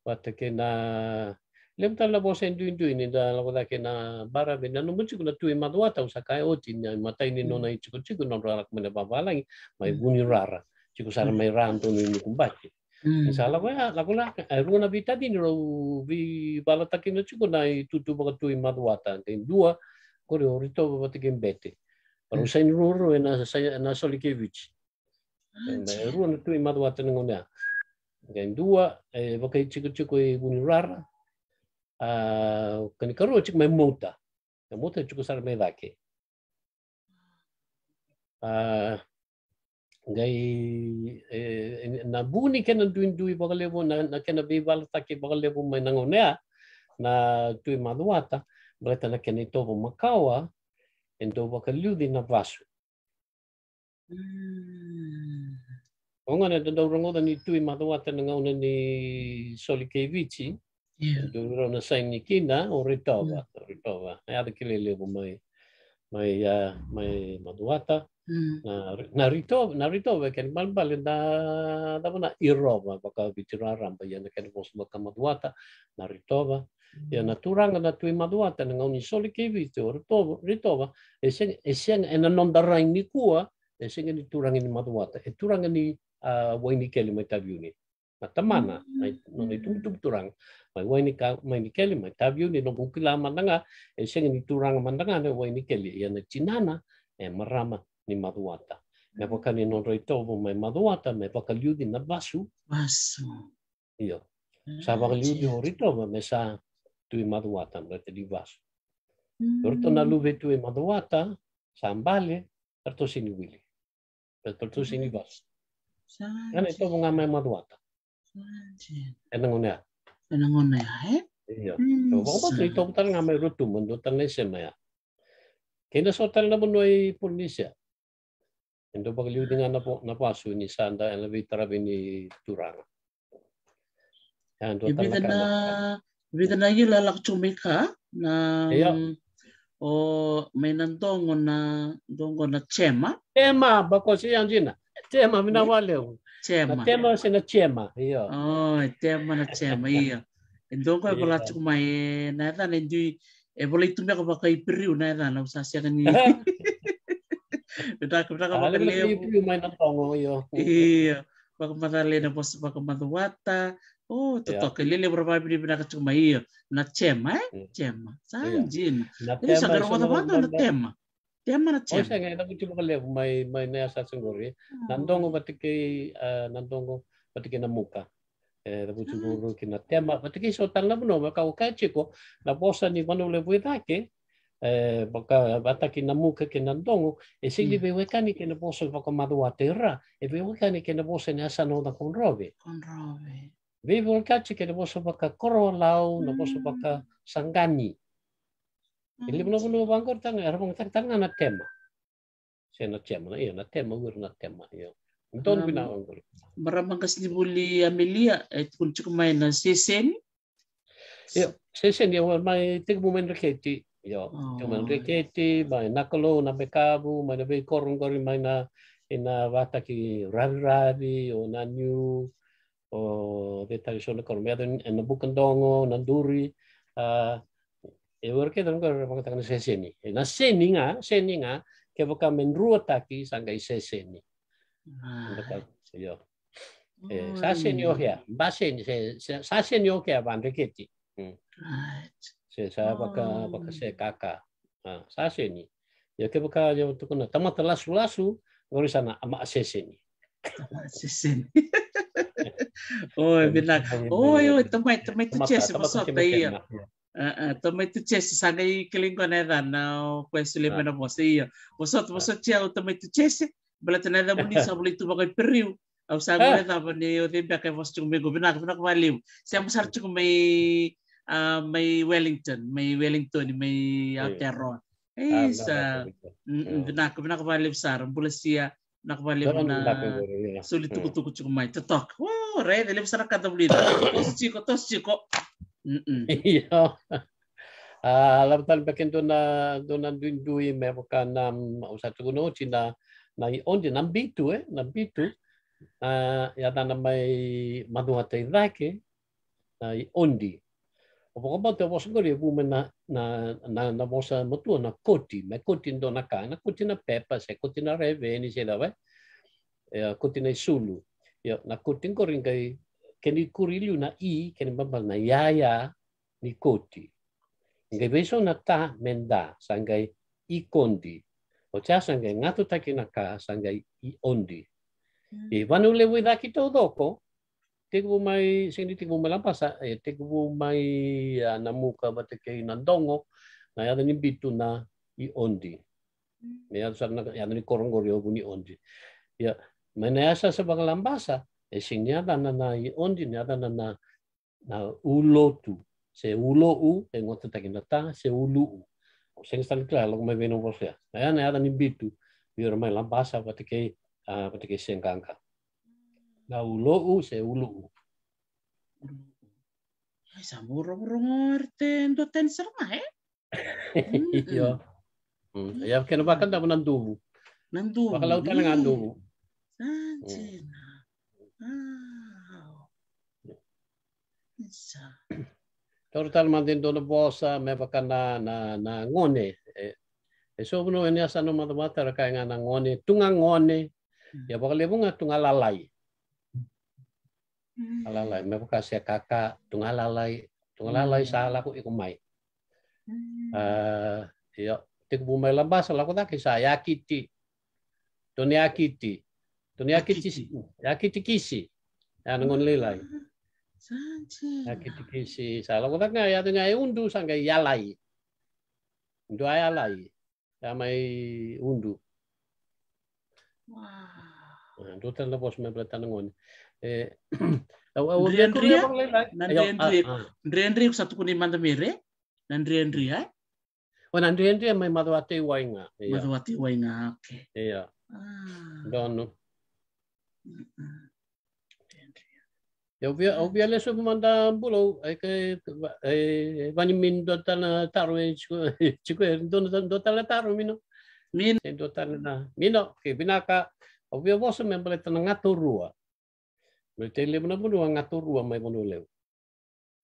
Vata kei na, levu tale na vosa e duidui ni da lako cake na baravi, nanuma tiko na Tui Macuata, au sa kaya oti, na imatai ni nona itikotiko, nodra lako mai na vavalagi, mai Vunirara. Tiko sara mai Radonu i Nukubati. Ni sa lako ya, lako la, e rua na veitacini rau veivalataki na tiko na itutu vakatui Macuata, qai dua, qori o Ritova vata kei Bete. Rau saini ruarua ena, ena Soli kei Viti. E rua na Tui Macuata na gauna ya. Qai dua, e vakaitikotiko i Vunirara. A, ka ni karua tiko mai Mouta. Na Mouta e tiko sara mai cake. A, qai, e, e, na vu ni kena duidui vakalevu, na, na kena veivalataki vakalevu mai na gauna ya, na Tui Macuata, baleta na kena itovo makawa, e dau vakaliuci na vasu. O gona eda dau rogoca ni Tui Macuata na gauna ni Soli kei Viti. Dau rau na saini kina o Ritova, o Ritova. E yaco kilai levu mai. mai, a, mai Macuata. Mm. Na, na Ritova, na Ritova e kena ibalebale na, na cava na irova vakaviti raraba, ia na kena vosa vakaMacuata na Ritova. Ia na turaga na Tui Macuata na gauna ni soli kei Viti o Ritova, Ritova, e sega, e sega, ena noda rai nikua, e sega ni turaga ni Macuata, e turaga ni, a, Wainikeli mai Taveuni. Na tamana, mai, nona itubutubu turaga mai Wainika, Wainikeli mai Taveuni, noqu kila mada ga, e sega ni turaga mada ga na Wainikeli, ia na tinana e marama ni Macuata. Me vaka ni nodra itovo mai Macuata me vakaliuci na vasu. Vasu. Io. Sa vakaliuci o Ritova me sa Tui Macuata, baleta ni vasu. O ratou na luve Tui Macuata sa bale, ratou sega ni wili. Ratou sega ni vasu. Sa ena itovo ga mai Macuata. Sa dina. Ena gauna ya. Ena gauna ya, e? Io. Mm, sa. Vakabauta ni itovo tale ga mai Rotuma, dua tale na isema ya. Kei na so tale na vanua i Polinisia. E dau vakaliuci ga na vo-, na vasu ni sa da ena veitaravi ni turaga. E dua tale na ka na, vica na ila lako tu mai ka na, io, o mai Nadogo na, Dogo na Cema. Cema, bako se ya dina. Cema, vinaka vakalevu. Cema. Na Cema se na Cema, io. O, Cema na Cema, io. E Dogo e vola tu mai, e, na yacana e dui, e volai tu beka vakaIperiu na yacana, au sa sega ni. Vinaka, vinaka vakalevu. Iperiu mai Nadogo, io. Io. Vakamacala na vosa vakaMacuata. O, totoka, e lelevu ra vakavinavinaka tu mai, io. Na Cema, e? Cema. Sa dina. Na Cema, sa qai rogoca vata na Cema. Cema na Cema. O, sega, e cavuti vakalevu mai, mai na yasayasa qori. Nadogo vata kei, a, Nadogo vata kei Namuka. E cavuti ruarua ki na Cema, vata kei so tale na vanua, vaka au kaya tiko, na vosa ni vanua levu i cake, e, vaka, vata kei Namuka kei Nadogo, e sega ni veiwekani kei na vosa vakaMacuata i ra, e veiwekani kei na vosa ni yasana o Cakaudrove. Cakaudrove. Veiwekani kei na vosa vakaKorolau, na vosa vakaSaqani. E levu na vanua vaqori tale ga, era vakayagataka tale ga na Cema. Se na Cema, na, io, na Cema, ura na Cema, io. Donu vinaka qori. Marama qasenivuli Amelia, e tukuna tiko mai na Seseni. Io, Seseni, io, mai tekivu mai Dreketi, io. Tekivu mai Dreketi, mai Nakalou, Nabekavu, mai na veikoro qori, mai na, ina vataki Raviravi, o Naniu, o cei tale so na koro, me yaco ena Bukadogo, Naduri, a, e were kece na qori era vakayagataka na Seseni. E na Seni ga, Seni ga, kevaka me druataki sa qai Seseni. Io. E, sa Seni o kea, ba Seni, se, se, sa Seni o kea va Dreketi. Se sa vaka, vaka se kaka. A, sa Seni. Ia kevaka ia tukuna tamata lasulasu, qori sa na ama Seseni. Ama Seseni. Oi, vinaka. Oi, oi, tamai, tamai tu Jese, vosota ia. A, a, tamai tu Jese, sa qai kilai qo na yacana, o koya solia mai na vosa ia. Vosota, vosota ia, o tamai tu Jese, baleta na yacamuni sa volai tu vakaIperiu. Au sa guilecava ni o cei beka e vosa tiko mai qo. Vinaka, vinaka vakalevu. Sema sara tiko mai, a, mai Wellington, mai Wellington, mai Aotearoa. Isa. Vinaka, vinaka vakalevu sara. Bula Sia, vinaka vakalevu na soli tukutuku tiko mai. Totoka. O, raica, levu sara ka da vulica. Toso tiko, toso tiko. Io. A, lako tale beka e dua na, dua na duidui me vaka na, au sa tukuna oti na, na iodi, na bitu, e, na bitu. A, yacana mai Macuata i cake, na iodi. Au vakabauta e vosa qori e vu mai na, na, na, na vosa matua na koti, me koti dua na ka, na koti na pepa, se koti na reveni, se cava, e, koti na isulu. Ia, na koti qori qai, kena ikuri liu na i, kena ibalebale na iyaya, ni koti. Qai veisau na ta me da, sa qai ikodi. Oti ya sa qai gatutaki na ka, sa qai iodi. I vanua levu i cake taucoko, tekivu mai, sega ni tekivu mai Labasa, e tekivu mai, a, Namuka vata kei Nadogo, na yaca ni bitu na iodi. Me yaco sara na yaca ni koro qori o Vuniodi. Ia, mai na yasayasa vakaLabasa, e sega ni yacana na iodi, ni yacana na na ulotu, se ulo'u, e gotataki na ta, se ulu'u. Au sega sara ni kila, lako mai vei na vosa ya. Na ya na yaca ni bitu vei ira mai Labasa vata kei, a, vata kei Seqaqa. Na ulo'u se ulu'u. Ai, sa mo rogorogo ira te dua tani sara ga, e? Io. Mm. Ia kena vakadavu na duvu. Na duvu. Vakalau tale ga duvu. Taura tale mada e dua na vosa me vaka na, na, na gone. E, e so vanua e ni yasana o Macuata era kaya ga na gone, tu ga gone. Ia vakalevu ga tu ga lalai. Lalai, me vaka se kaka, tu ga lalai, tu ga lalai sa lako iko mai. A, io, tekivu mai Labasa, lako cake sa Yakiti. Toni Yakiti. Toni Yakiti, Yakiti Kisi. Ya na gone lailai. Yakiti Kisi, sa lako cake ga, ya toni e Udu, sa qai Yalai. Dua Yalai. Ya mai Udu. A, dua tale na vosa me baleta na gone. E, au, au, Driadria? Na Driadria, ko sa tukuni mada mai re? Na Driadria, e? O na Driadria mai Macuata i wai ga. Ia. Macuata i wai ga, okay. Ia. Donu. Ia, au via, au via lesu mada bula, e ke, e, vani min dua tale na taro e tiko, tiko e dua, dua tale na taro mino. Min. E dua tale na, mino, ke vinaka, au via vosa me baleta na gato rua. Me tei levu na vanua gato rua mai Vanua Levu.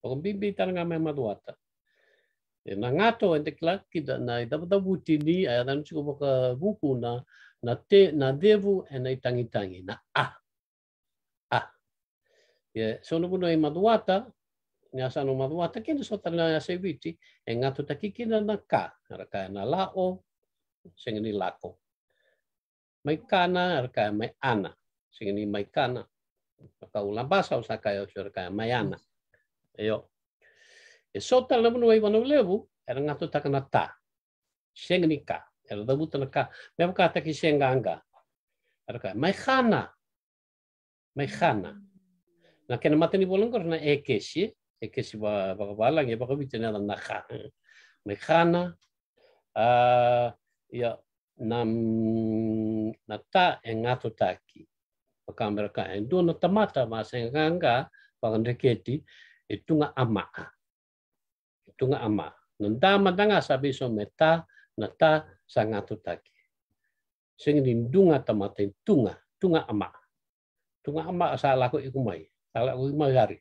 Vakabibi tale ga mai Macuata. E na gato, e da kila kina na icavucavuti ni, a yacana tiko vakavuku na, na te, na cevu e na itagitagi, na a. A. E so na vanua i Macuata, ni yasana o Macuata, kei na so tale na yasa i Viti, e gatotaki kina na ka, era kaya na lao, sega ni lako. Mai kana, era kaya mai ana. Sega ni mai kana. Vaka u Labasa, au sa kaya, au sa kaya mai ana. Io. E so tale na vanua i Vanua Levu, era gatotaka na ta. Sega ni ka. Era cavuta na ka. Me vakataki se qaqa. Era kaya mai kana. Mai kana. Na kena matanivola qori na ekesi. Ekesi va, vakavalagi, e vakaviti na yacana na ka. Mai kana. A, ia, na, na ta e gatotaki. Vaka me ra kaya, e dua na tamata va se qaqa, vakadreketi, e tu ga amaa. E tu ga amaa. Na da mada ga sa veisau me ta, na ta sa gatotaki. Sega ni duga tamata, e tu ga, tu ga amaa. Tu ga amaa sa lako iko mai. Sa lako iko mai hari.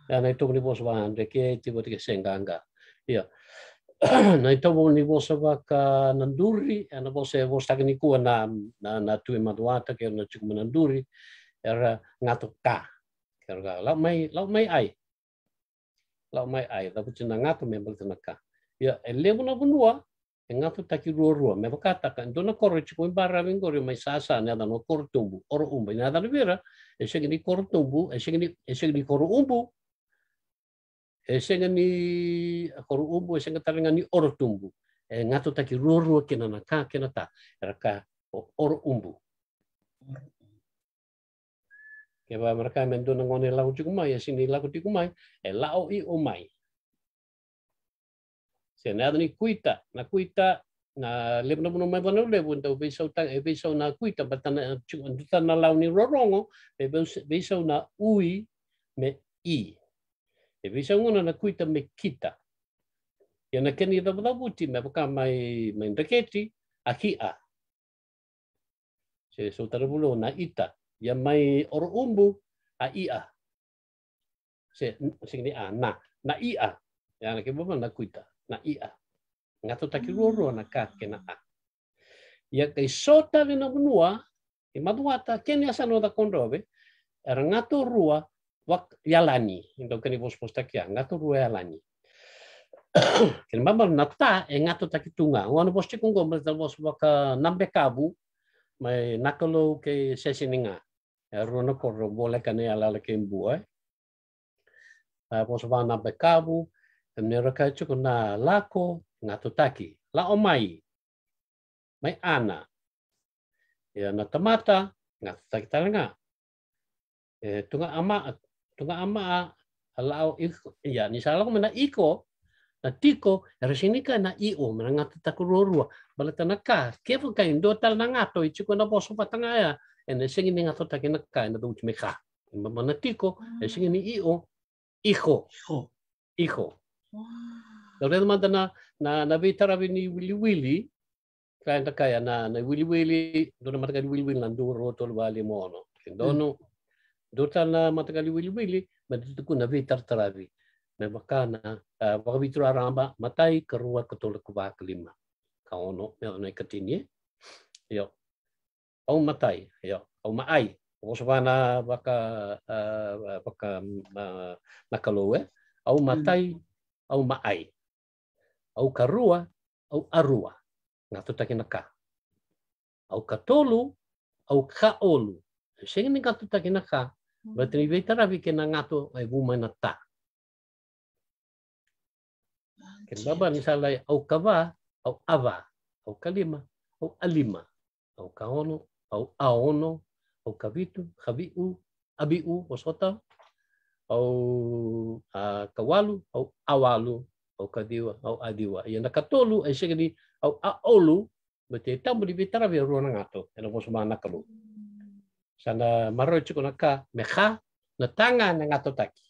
Ia, na itovo ni vosa vaka dreketi vata kei se qaqa. Ia. Na itovo ni vosa vaka na duri, e na vosa e vosataki nikua na, na, na Tui Macuata kei na tiko mai na duri, era gato ka. Era ka, lau mai, lau mai ai. Lau mai ai, cavuti na gato me baleta na ka. Ia, e levu na vanua, e gatotaki ruarua, me vakataka, e dua na koro e tiko i baravi qori mai Sasa, na yacana o Korotubu, Orotubu, na yacana vei ira, e sega ni Korotubu, e sega ni, e sega ni Korotubu, e sega ni Korotubu, e sega tale ga ni Orotubu. E gatotaki ruarua kina na ka, kei na ta, era kaya o Orotubu. Kevaka me ra kaya me dua na gone e lako tiko mai, e sega ni lako tiko mai, e lao i o mai. Se na yaca ni kuita, na kuita, na levu na vanua mai Vanua Levu, e dau veisau ta, e veisau na kuita, baleta na, tiko, dua tale na lau ni rorogo, e veisau, veisau na ui me i. E veisau gona na kuita me kita. Ia na kena icavucavuti, me vaka mai, mai dreketi, a ki a. Se so tale volo na ita. Ia mai Orotubu, a i a. Se, sega ni a, na, na i a. Ia na kena vaka na kuita, na i a. Gatotaki ruarua na ka kei na a. Ia kei so tale na vanua, i Macuata, kei na yasana o Cakaudrove, era gato rua, vaka yalani, e dau kena ivosavosataki ya, gato rua yalani. Kena ibalebale na ta e gatotaki tu ga. Gona vosa tiko qo, baleta na vosa vaka Nabekavu, mai Nakalou kei Seseni ga. E rua na koro voleka na iyalayala kei Bua, e. A vosa vaka Nabekavu, e mani ra kaya tiko na lako, gatotaki. Lao mai. Mai ana. Ia na tamata, gatotaki tale ga. E, tu ga ama, tu ga ama, a lao iko. Ia, ni sa lako mai na iko, na tiko, era sega ni kaya na i o, me na gatotaki ruarua. Baleta na ka, kevaka e dua tale na gato, e tiko na vosa vata ga ya, ena sega ni gatotaki na ka, ena cavuti me ka. Ia, ma na tiko, e sega ni i o, iko. Iko. Iko. Wow. Dau raica mada na, na, na veitaravi ni wiliwili. Ka eda kaya na, na wiliwili, dua na mataqali wiliwili na dua, rua, tolu, va, lima, ono. Ke donu, dua tale na mataqali wiliwili, me da tukuna veitarataravi. Me vaka na, a, vakavitu raraba, matai, ka rua, ka tolu, ka va, ka lima, ka ono, me ono na ikatini, e? Io. Au matai, io. Au maai. Vosa vaka na, vaka, a, vaka, a, na Kalou, e? Au matai, au maai. Au karua, au arua. Gatotaki na ka. Au katolu, au kaolu. Sega ni gatotaki na ka. Baleta ni veitaravi kei na gato e vu mai na ta. Kena ibalebale ni sa lai au kava, au ava, au kalima, au alima, au kaono, au aono, au kavitu, kaviu, aviu, vosota, au, a, kawalu, au awalu, au kaciwa, au aciwa. Ia na katolu, e sega ni au aolu, baleta e tabu ni veitaravi e rua na gato ena vosa vaka na Kalou. Sa na maroroi tiko na ka me ka, na ta ga na gatotaki.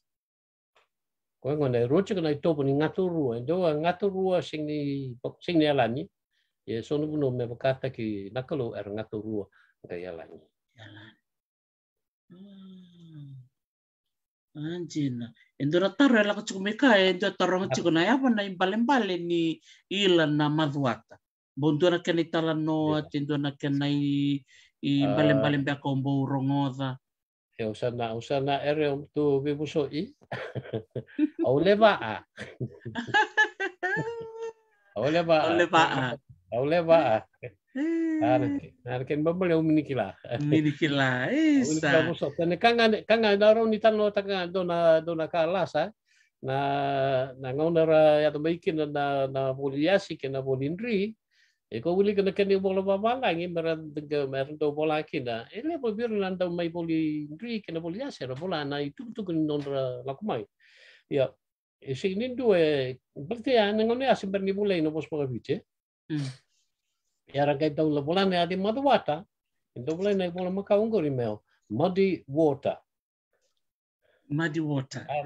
Koya gona e rua tiko na itovo ni gato rua, e dua gato rua sega ni, sega ni yalani. Ia so na vanua me vakataki na Kalou era gato rua qai yalani. Yalani. Mm. A, dina. E dua na taro e lako tiko mai ka, e dua taroga tiko na yava na ibalebale ni ila na macuata. Bau dua na kena italanoa, te dua na kena i, ibalebale beka o bau rogoca. E, au sa na, au sa na ere, au tu veivuso i. Au leva a. Au leva a. Au leva a. Au leva a. A, na ke, na ke ni babale au mini kila. Mini kila, isa. Au mini kila vosota. Ka ga, ka ga na rau ni talanoataka ga dua na, dua na ka lasa. Na, na gauna ra yaco mai kina na, na voli yasi kei na voli dri. E ko wilika na kena ivola vavalagi, me ra, me ra dau vola kina. E levu vei ira na dau mai voli dri kei na voli yasi, era vola na itukutuku ni nodra lako mai. Ia, e sega ni dua e, baleta ya na gauna ya se bera ni volai na vosa vakaviti, e? Mm. Ia ra qai dau la vola na yaca i macuata, e dau volai na ivola makawa oqori me o muddy water. Muddy water. A,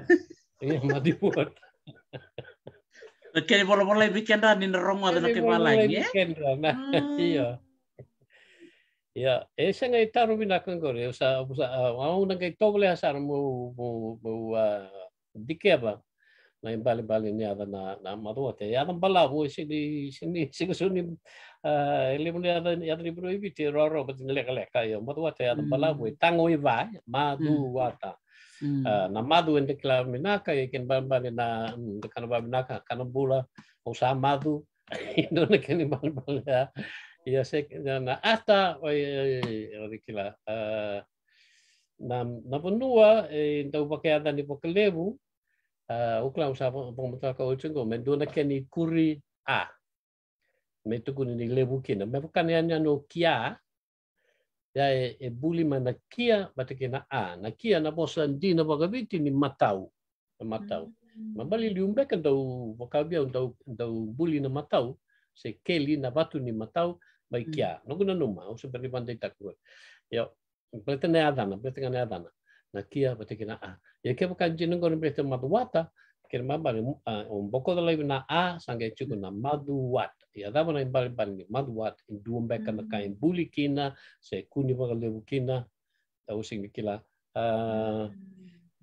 ia, muddy water. Na kena ivolavolai vei kedra ni na rogoca na kena ivolavolai vei kedra, na. Ia. Ia, e sega ni taro vinaka oqori, au sa, au sa, a, au na qai tovolea sara meu, meu, meu, a, dikeva na ibalebale ni yaca na, na macuata. E yaca balavu, e sega ni, sega ni, sega soti ni, a, e levu ni yaca, yaca ni vanua i Viti e rawarawa, baleta ni lekaleka, ia macuata e yaca balavu, e tago i va, macuata. A, na macu eda kila vinaka, e kena ibalebale na, mm, da kana vakavinaka, kana bula, au sa macu, e dua na kena ibalebale ya. Ia se, na, na ata, o, e, e, e, o, e kila, a, na, na vanua, e dau vakayacani vakalevu, a, au kila au sa vaka, vakamataka oti oqo, me dua na kena ikuri a. Me tukuni ni levu kina. Me vaka na yanuyanu o kia, ia e, e buli mai na kia vata kei na a. Na kia na vosa dina vakaviti ni matau. Na matau. Mm. Ma baleta liu beka dau vakaviau dau, dau buli na matau, se keli na vatu ni matau, mai kia. Noqu nanuma, au se bera ni vakadeitaka. Io, baleta na yacana, baleta ga na yacana. Na kia vata kei na a. Ia kevaka dina oqori baleta macuata, kena ibalebale, a, o bokoca laivi na a, sa qai tiko na macuata. Ia cava na ibalebale ni macuata, e dua beka na ka e buli kina, se kune vakalevu kina, au sega ni kila. A,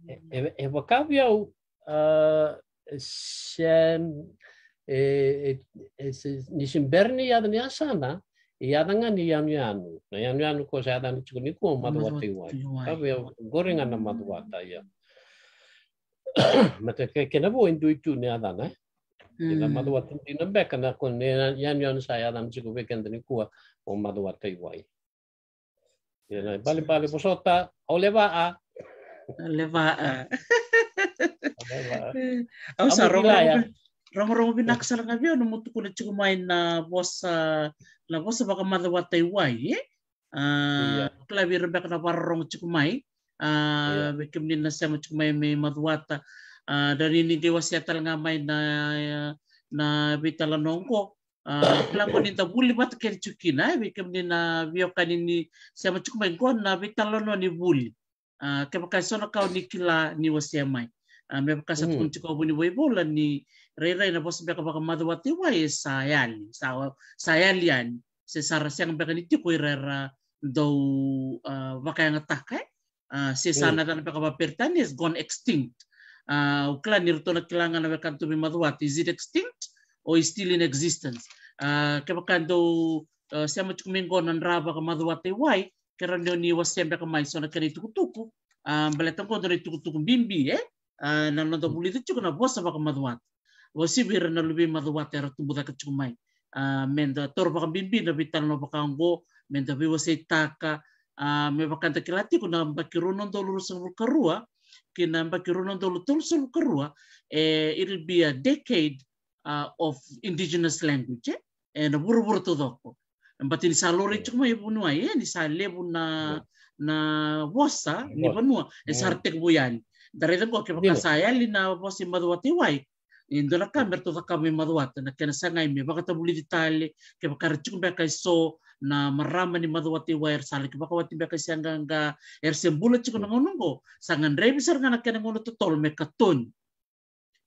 e, e, e vakaviau, a, se, e, e, e, se, ni se bera ni yaca ni yasana, e yaca ga ni yanuyanu. Na yanuyanu ko sa yaca ni tiko nikua, macuata i wai. Macuata i wai. Vakaviau, oqori ga na macuata, ia. Mata ke, kena vo e dui tu ni yacana, e? Ia na macuata dina beka na ko ni yanuyanu sa yaca ni tiko vei keda nikua, o macuata i wai. Ia na ibalebale vosota, au leva a. Au leva a. Au leva a. Au sa rogorogo, rogorogo vinaka sara ga vei au na mo tukuna tiko mai na vosa, na vosa vakamacuata i wai, e? A, kila vei ira beka na vakarorogo tiko mai. A, vei kemuni na sema tiko mai me macuata. A, da ni ni qai wasea tale ga mai na, na veitalanoa oqo. A, kila ko ni da vuli vata kece tiko kina, e, vei kemuni na veiwekani ni sema tiko mai qo na veitalanoa ni vuli. A, kevaka e so na ka o ni kila ni wasea mai. A, me vaka sa tukuni tiko o vuniwai Vola ni rairai na vosa beka vakamacuata i wai e sa yali, sa, sa yali yani. Se sa ra sega beka ni tiko ira era dau, a, vakayagataka, e? A, se sa na cana beka vakaperitania, is gone extinct. A, au kila ni ratou na kila ga na wekana tu mai Macuata, is it extinct or is still in existence? A, kevaka dou, a, sema tiko mai qo na dra vakamacuata i wai, ke rawa ni o ni wasea beka mai so na kena itukutuku. A, baleta qo dua na itukutuku bibi, e? A, na noda vulica tiko na vosa vakamacuata. Vausivi ira na luvei macuata era tubu cake tiko mai. A, me da taura vakabibi na veitalanoa vaka oqo, me da veiwaseitaka, a, me vaka da kila tiko na yabaki rua na udolu ruasagavulu ka rua, kei na yabaki rua na udolu tolusagavulu ka rua, e, it'll be a decade, a, of indigenous language, e? E na vuravura taucoko. Baleta ni sa laurai tiko mai vuniwai, e, ni sa levu na, na vosa ni vanua e sa ra tekivu yani. Da raica qo kevaka sa yali na vosa i macuata i wai, e dua na ka me ratou cakava mai macuata, na kena sagai me vakatavulici tale, kevaka ra tiko beka e so na marama ni macuata i wai era sa laki vakawati beka i se qaqa, era se bula tiko na gauna oqo, sa gadrevi sara ga na kena gauna totolo me katoni.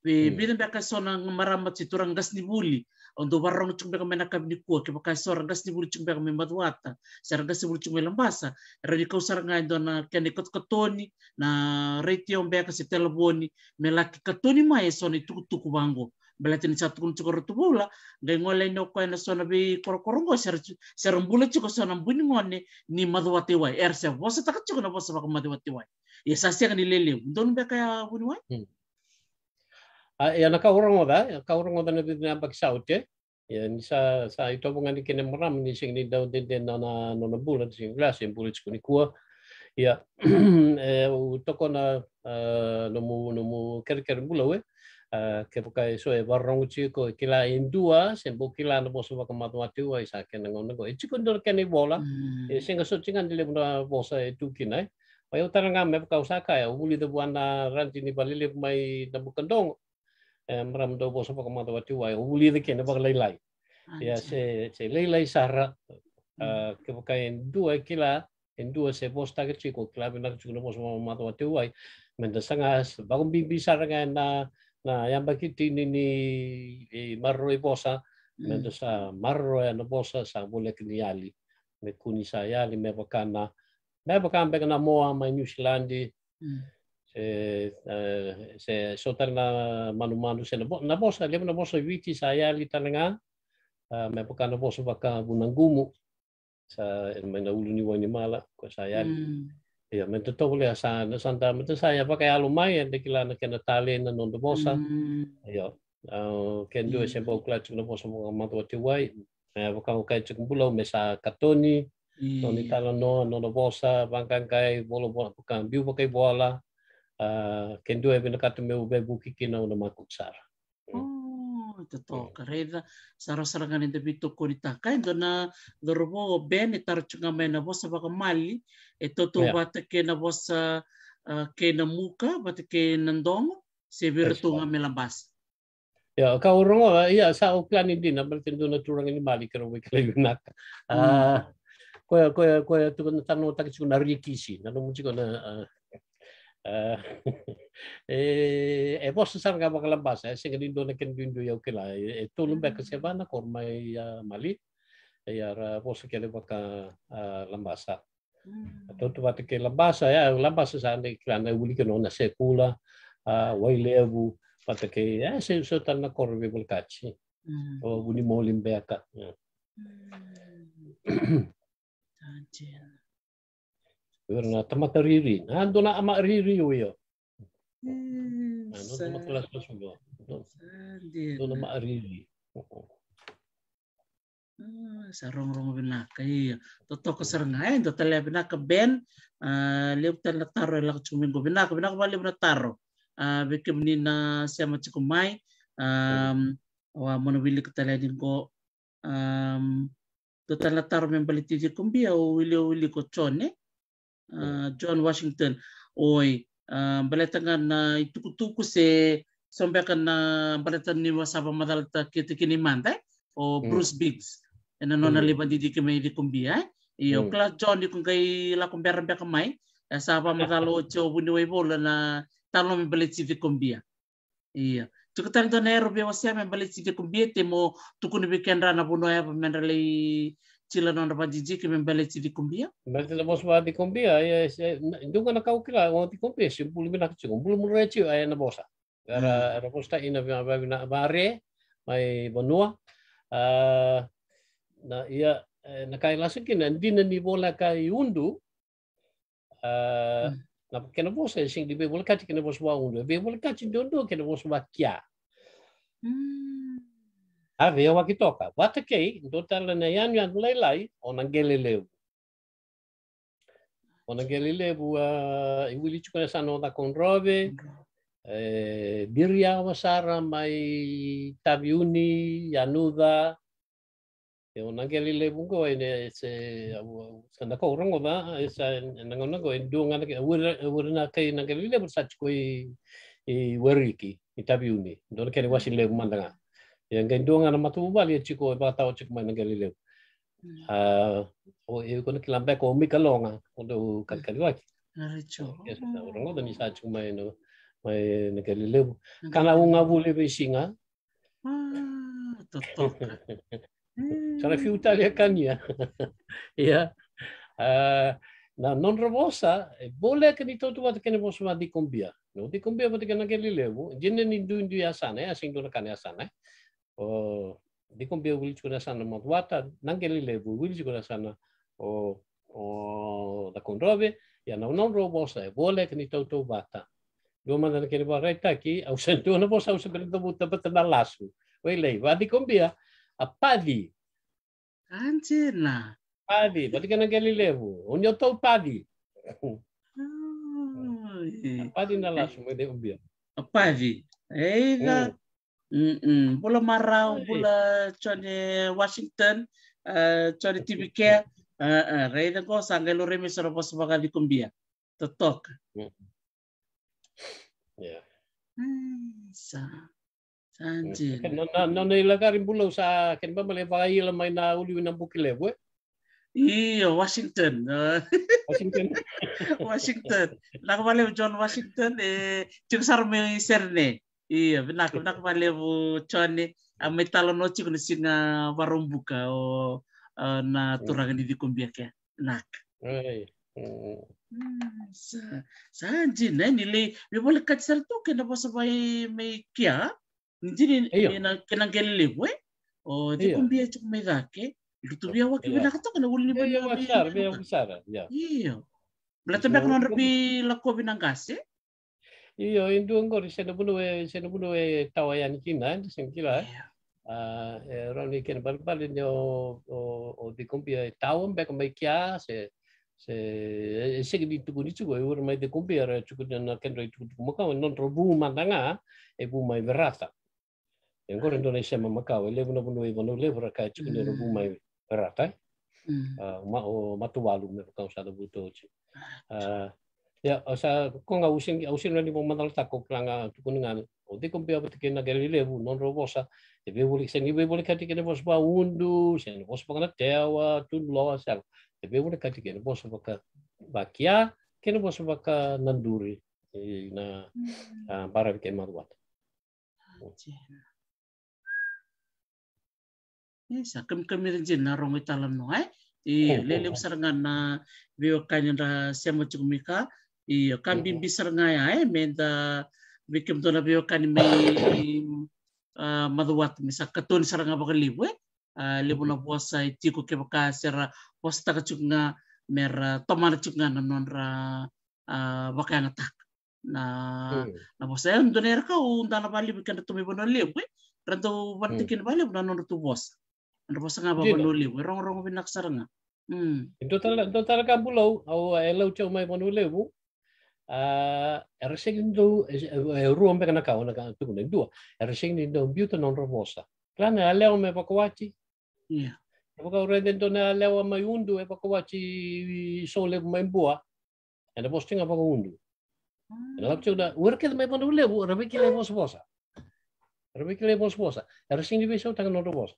Vei vica beka e so na marama se turaga qasenivuli, o dau vakarorogo tiko beka mai na yakavi nikua, kevaka e so ra qasenivuli tiko beka mai macuata, se ra qasenivuli tiko mai Labasa, era ni kau sara ga e dua na kena ikatokatoni, na retio beka se televoni, me laki katoni mai e so na itukutuku vaqo. Baleta ni sa tukuna tiko o Ratu Vola, qai gole yani o koya na so na veikorokoro qo, se ra, se ra bula tiko so na bui ni gone ni macuata i wai, era se vosataka tiko na vosa vakamacuata i wai. Ia sa sega ni lelevu, donu beka ya vuniwai? A, ia na ka au rogoca, ia ka au rogoca na vica na yabaki sa oti, e? Ia ni sa, sa itovo ga ni kena marama ni sega ni dau dede na, na nona bula, ni sega ni lasa e bula tiko nikua. Ia, e, au tokona, a, nomu, nomu kerekere bula we. A, kevaka e so e vakarorogo tiko, e kila e dua, se bau kila na vosa vakamacuata i wai sa kena gauna qo. E tiko dua na kena ivola, e sega soti ga ni levu na vosa e tu kina, e. Mai au tale ga me vaka au sa kaya, au vulica vua na radi ni valelevu mai Nabukadogo. E, marama dau vosa vakamacuata i wai, au vulica kina vakalailai. Ia se, se lailai sara, a, kevaka e dua e kila, e dua se vosataka tiko, kila vinaka tiko na vosa vakamacuata i wai. Me da saga, vakabibi sara ga na, na yabaki tini ni, e, maroroi vosa, me da sa maroroya na vosa, sa voleka ni yali. Me kua ni sa yali, me vaka na, me vaka beka na moa mai Niusiladi, se, e, se so tale na manumanu, se na vo-, na vosa, levu na vosa Viti sa yali tale ga, a, me vaka na vosa vakavunaqumu, sa, e, mai na ulu ni Wainimala, ko sa yali. Ia, me da tovolea sa, na sa da, me da sa ya vakayalo mai, eda kila na kena talei na noda vosa. Ia, a, ke dua e se bau kila tiko na vosa vakamacuata i wai, e, vaka au kaya tiko bula, me sa katoni, nona italanoa, nona vosa, vaqaqai, vola, vola, vaka, biu vakaivola, a, ke dua e vinakata meu veivuke kina au na makutu sara. O, totoka, raica, sa rawa sara ga ni da veitokonitaka, e dua na cauravou o Ben, e taro tiko ga mai na vosa vakamali, e tautauvata kei na vosa, a, kei na muka, vata kei na dogo, se vei iratou ga mai Labasa. Ia, ka au rogoca, ia, sa au kila ni dina, baleta e dua na turaga ni Mali, keirau veikilai vinaka. A, koya, koya, koya, tukuna tano taki tiko na rikisi, na nomu tiko na, a, a, e, e vosa sara ga vakaLabasa, e sega ni dua na kena duidui au kila, e, e tolu beka se va na koro mai, a, Mali, ia ra vosa kece vaka, a, Labasa. Tautauvata kei Labasa, ia, Labasa sa dei kila na uli kina o Nasekula, a, Wailevu, vata kei, e, se, so tale na koro veivolekati. O Vunimoli beka. Ira na tamata riri. A, dua na ama riri o io. A, dua na tamata riri. Dua na ama riri. A, sa rogorogo vinaka, ia. Totoka sara ga, e, dua tale vinaka Ben. A, levu tale na taro e lako tiko mai qo. Vinaka, vinaka vakalevu na taro. A, vei kemuni na sema tiko mai. A, au a mo na wilika tale yani qo. A, dua tale na taro me baleti Cikobia, au wili, au wili ko John, e? A, John Washington. Oi, a, baleta ga na itukutuku se so beka na baleta ni wasava macalataka kina i mada, e? O Bruce Biggs. Ena nona lai vadidike mai Cikobia, e? Io, kila John, iko qai lako bera beka mai. E sa vakamacala oti o vuniwai Vola na Talo me baleti cikobia. Ia. Tiko tale dua na ero via wasea me baleti cikobia, te mo tukuni vei kedra na vanua yava me dra lai tila nodra vajijiki me baleti cikobia. Baleti na vosa vacikobia, ia, e, e, na, dua ga na ka au kila, o cikobia, se bula vinaka tiko, bula muria tiko, e, na vosa. Era, era vosa ta ina via, via, via, vare, mai vanua. A, na, ia, e, na ka e lasa kina, dina ni voleka i Udu, a, na kena vosa, e sega ni veivolekati kena vosa va Udu, e veivolekati duadua kena vosa va Kia. A veiwaki toka, vata kei, dua tale na yanuyanu lailai, o na qele levu. O na qele levu, a, e wili tiko na yasana o Cakaudrove, e, biri yawa sara mai Taveuni, Yanuca, e o na qele levu qo, e ne, se, au, au, sa na kau rogoca, e sa, e na gauna qo, e dua ga na ke, e wili, e wili na kai na qele levu, sa tiko i, i Weriki, i Taveuni, dua na kena wasi levu mada ga. Ia qai dua ga na matavuvale, e tiko, e vakatawa tiko mai na qele levu. A, o, e ko na kila beka o Mika Loga, o dau kalikaliwaki. Ia, sa, au rogoca ni sa tiko mai na, mai na qele levu. Kana uga vuli veisiga. A, totoka. Sa na fiu tale a kania. Ia. A, na nodra vosa, e voleka ni tautauvata kena vosa vacikobia. Na o cikobia vata kena qele levu, dina ni duidui yasana, e, a sega ni dua na ka na yasana, e. O cikobia wili tiko na yasana Macuata, na qele levu wili tiko na yasana o, o Cakaudrove, ia na nodrau vosa e voleka ni tautauvata. Dua mada na kena vakaraitaki, au sa dua na vosa au sa bera ni cavuta vata na lasu. Wailei, vacikobia, a paci. Anjina. Paci, vata kena qele levu. O ni o tau paci. A, e. A paci na lasu mai cikobia. A paci. Ei, na. Mm. Mm-mm. Bula marau, bula Jone Washington, a, Jone T V Care, a, a, raica qo sa qai laurai mai so na vosa vakacikobia. Totoka. Mm. Ia. Mm, sa. Sa dina. Na, na, na, na ilakari bulou sa kena ibalebale vakaila mai na ulivi na buki levu, e? Io, Washington. Washington. Washington. Vinaka vakalevu John Washington, e, tiko sara mai Sydney. Io, vinaka, vinaka vakalevu John, e, a mai talanoa tiko na siga Vakaraubuka o, a, na turaga ni cikobia ke. Vinaka. Ai. Mm. Mm, sa, sa dina, e, ni lai veivolekati sara tu kei na vosa vei mai Kia. Ni dina, io, ni na kena qele levu, e? O, io, cikobia tiko mai cake. Lutu via waki, io, vinaka toka na ulu ni, io, vanua, io, vei sara, vei sara, io. Io. Baleta beka nodra veilakovi na qase. Io, e dua qori, se na vanua e, se na vanua e tawa yani kina, e, sega ni kila, e. Io. A, e rawa ni kena ibalebale ni o, o, o cikobia e tawa beka mai Kia, se, se, e, e sega ni tukuni tiko, e ura mai cikobia, era tukuni na kedra itukutuku makawa, e nodra vu mada ga, e vu mai Verata. E qori e dua na isema makawa, e levu na vanua i Vanua Levu ra kaya tiko ni ra vu mai Verata, e? Mm. A, ma, o Matuwalu me vaka au sa cavuta oti. A, ia, au sa, ko ga au sega, au sega ni vakamacalataka, au kila ga, tukuni ga, o cikobia vata kei na qele levu, nodrau vosa, e veivole, sega ni veivolekati kei na vosa vaka Udu, sega ni vosa vaka Natewa, Tululoa, sega. E veivolekati kei na vosa vaka, vaka Kia, kei na vosa vaka Naduri, e, na, mm, a, baravi kei Macuata. E sa kamikamica dina na rogo italanoa, e? Io, lelevu sara ga na veiwekani da sema tiko mai kea. Io, ka bibi sara ga ya, e, meda vei kemudou na veiwekani mai, a, Macuata, me sa katoni sara ga vakalevu, e? A, levu na vosa e tiko kevaka se ra vosataka tiko ga me ra tomana tiko ga na nodra, a, vakayagataka. Na, mm, na vosa, e dua na era kau dau na vakalevu keda tu mai Vanua Levu, e? Ra dau vakatakina vakalevu na nodratou vosa. Nodra vosa ga vaka Vanua Levu, e rogorogo vinaka sara ga. Mm. E dua tale, dua tale ka bulou, au, e lauti au mai Vanua Levu. A, era sega ni dau, e, e, e rua beka na ka, na ka tukuna, e dua. Era sega ni dau biuta nodra vosa. Kila na yalewa mai vakawati. Ia. Kevaka o raica e dua na yalewa mai Udu e vakawati i Solevu mai Bua, ena vosa tiko ga vaka Udu. Ena lako tiko na, o ira kece mai Vanua Levu, era veikilai vosavosa. Era veikilai vosavosa. Era sega ni veisautaka na nodra vosa.